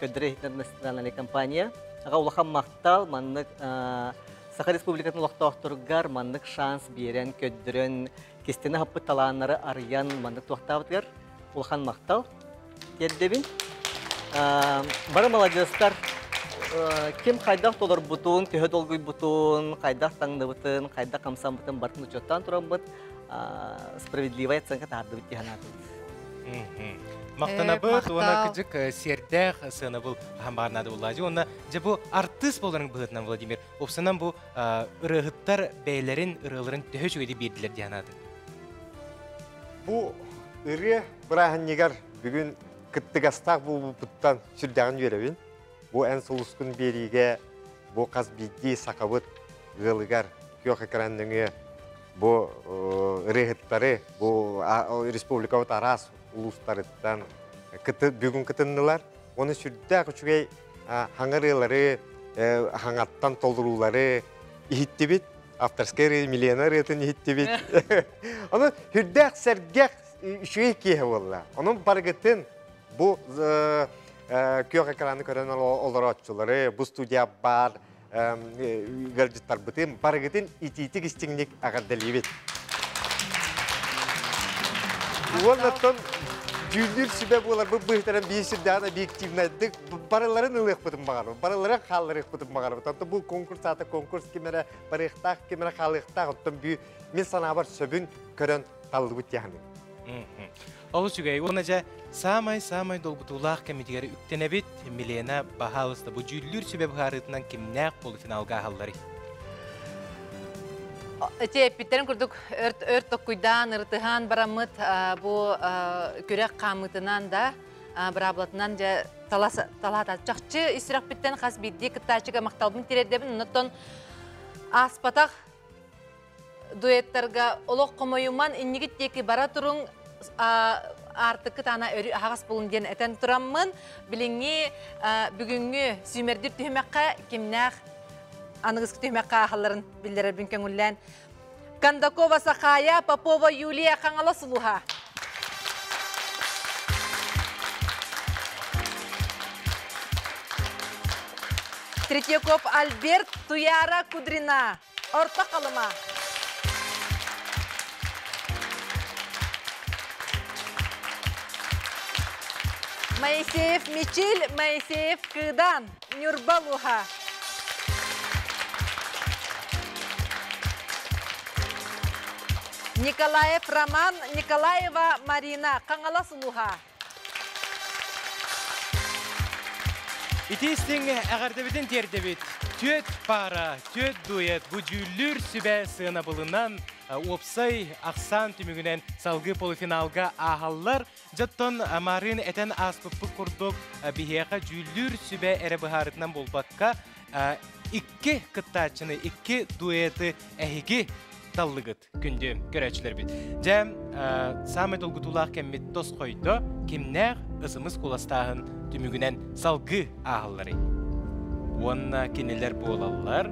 көрдөрө национальная компания. Аға улахан мақтал, маннык Саха Республикатын олохтоохторугар маннык шанс биэрэн, көрдөрөн, кистени хаппыт талааннары арыйан маннык туохтаабытыгар улахан мақтал тиэрдэбин. Бары маладьыастар ким хайдах толорбутун, төһө долгуйбутун, хайдах таҥныбытын, хайдах хамсаммытын барытын учуоттаан тураммыт справедливая оценка таһардыбыт дии санаатыбыт. Мактанабыт уонна кыдьык сиэрдээх сыанабыл хаһан буллаажы. Уонна дьэ бу артыыс боларын быһыытынан Владимир, опсанан бу ырыаһыттар бэйэлэрин ырыаларын төһө үчүгэйдик биэрдилэр дии санаатын. Бу ырыа бырааһынньыгар бүгүн кыттыгастаах буолбуппуттан сүрдээҕин үөрэбин. Бу эн сулускун биэриигэ бу хас биирдии сахабыт ыалыгар күөх экран нөҥүө бу ырыаһыттары бу республикабыт араас улуустарыттан бүгүн кытыннылар. Оны сүрдээх үчүгэй хаҥа ырыалары, хаҥаттан толоруулары иһиттибит. Авторскай ырыа Милена ырыатын иһиттибит. Ону сүрдээх сэргэх үчүгэй киэһэ буолла. Онон барыгытын бу күөх экраны көрөн олорооччулары, бу студия бар ыалдьыттарбытын барыгытын итиитик истиҥник эҕэрдэлиибит. Уоннаттан дьүүллүүр сүбэ буоларбыт быһыытынан биир сүрдээх объективнайдык барыларын ылыахпытын баҕарабыт, барыларын хаалларыахпытын баҕарабыт. Оттон бу конкурс аата конкурс ким эрэ барыахтаах, ким эрэ хаалыахтаах. Оттон бүү мин санаабар сөбүн көрөн таллыбыт дии Олус үчүгэй. Уонна дьэ саамай-саамай долгутуулаах кэмитигэр үктэнэбит. Милена, баһаалыста, бу дьүүллүүр сүбэ быһаарыытынан кимнээх полуфиналга аһалларый? Эти эппиттерин курдук өрт өрт токкуйдаан, ырытыһаан бараммыт бу күрэх хаамыытынан да быраабылатынан дьэ талаата. Чахчы ис сүрэхпиттэн хас биирдии кыттааччыга махталбын тириэрдэбин. Оннуттан ааспатах дуэттарга олох хомойуман иннигит диэки бара туруҥ аартыккыт аана өрүү аһаҕас булун диэн этэн тураммын билиҥҥи бүгүҥҥү сүүмэрдир түһүмэххэ кимнээх аныгыскы түһүмэххэ аахалларын биллэрэрбин көҥүллээн Кондакова Сахая, Попова Юлия Хаҥалас улууһа. Третьяков Альберт, Туяра Кудрина. Орто Халыма. Моисеев Мичил, Моисеев Кыдан, Нюрба Луха. Николаев Роман, Николаева Марина, Хаҥалас улууһа. Ити истиҥ эҕэрдэбитин тиэрдэбит. Түөт паара, түөт дуэт бу дьүүллүүр сүбэ сыанабылынан уопсай ахсаан түмүгүнэн салгыы полуфиналга ааһаллар. Дьоттон Марын этэн ааспыппыт курдук биһиэхэ дьүүллүүр сүбэ эрэ быһаарытынан буолбакка. Икки кыттааччыны, икки дуэты эһиги таллыгыт күндү көрөөччүлэрбит. Дьэ, саамай долгутуулаах кэммит тосхойдо, кимнээх ысымыс куоластааһын түмүгүнэн салгыы ааһалларый? Уонна кинилэр буолаллар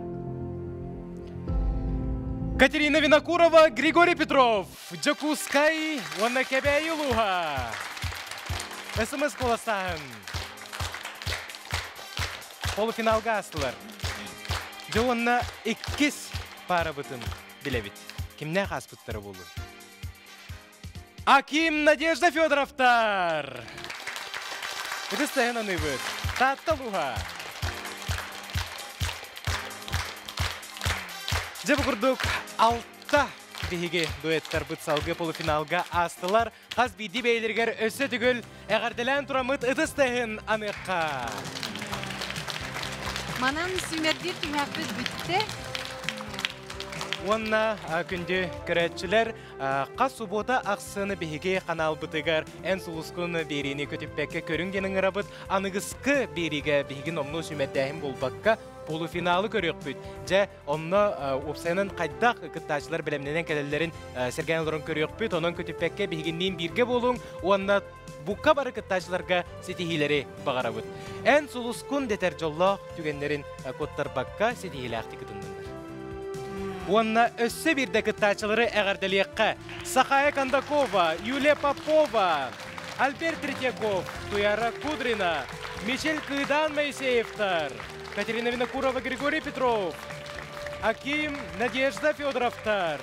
Катерина Винокурова, Григорий Петров, Дьокуускай уонна Кэбээйи улууһа. СМС куоластааһын. Полуфиналга аастылар. Дьэ уонна иккис паарабытын билэбит. Кимнээх ааспыттара буолуой? Аким Надежда Федоровтар! Ытыс таһын аныыбыт. Таатта улууһа. Дьэ бу курдук алта биһиги дуэттарбыт салгыы полуфиналга аастылар. Хас биирдии бэйэлэригэр өссө төгүл эҕэрдэлээн тураммыт ытыс таһын аныахха. Манан сүүмэрдиир түһүмэхпит бүттэ. Уонна күндү көрөөччүлэр, хас субуота ахсын биһиги ханаалбытыгар эн сулускун биэриини көтүппэккэ көрүҥ диэн ыҥырабыт. Аныгыскы биэриигэ биһиги номнуо сүүмэрдээһин буолбакка, полуфиналы көрүөхпүт. Дьэ, Онно уопсайынан хайдах кыттааччылар бэлэмнэнэн кэлэллэрин сэргээн олорон көрүөхпүт. Онон көтүппэккэ биһигинниин бииргэ буолуҥ уонна букка бары кыттааччыларга ситиһиилэри баҕарабыт. Эн сулускун дэтэр дьоллоох түгэннэрин куоттарбакка ситиһиилээхтик кытынныннар. Уонна өссө биирдэ кыттааччылары эҕэрдэлиэххэ. Сахая Кондакова, Юлия Попова, Альберт Третьяков, Туяра Кудрина, Мичел Кыдан Моисеевтар, Катерина Винокурова, Григорий Петров, Аким Надежда Федоровтар,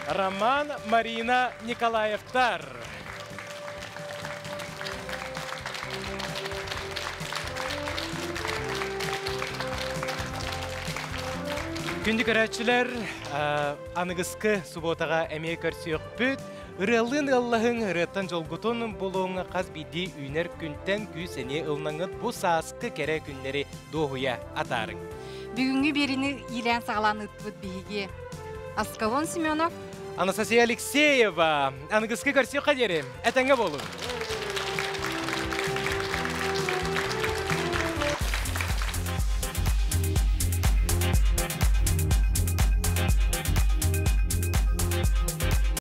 Роман Марина Николаевтар. Күндү көрөөччүлэр, аныгыскы субуотаҕа эмиэ көрсүөхпүт. Ырыалыын ыаллаһыҥ, ырыаттан дьолгутун булуҥ, хас биирдии үүнэр күнтэн күүс-сэниэ ылынаҥҥыт бу сааскы кэрэ күннэри дуоһуйа атаарыҥ. Бүгүҥҥү биэриини иилээн саҕалаан ыыппыт биһиги Аскалон Семенов, Анастасия Алексеева. Аныгыскы көрсүөххэ диэри. Этэҥҥэ буолуҥ.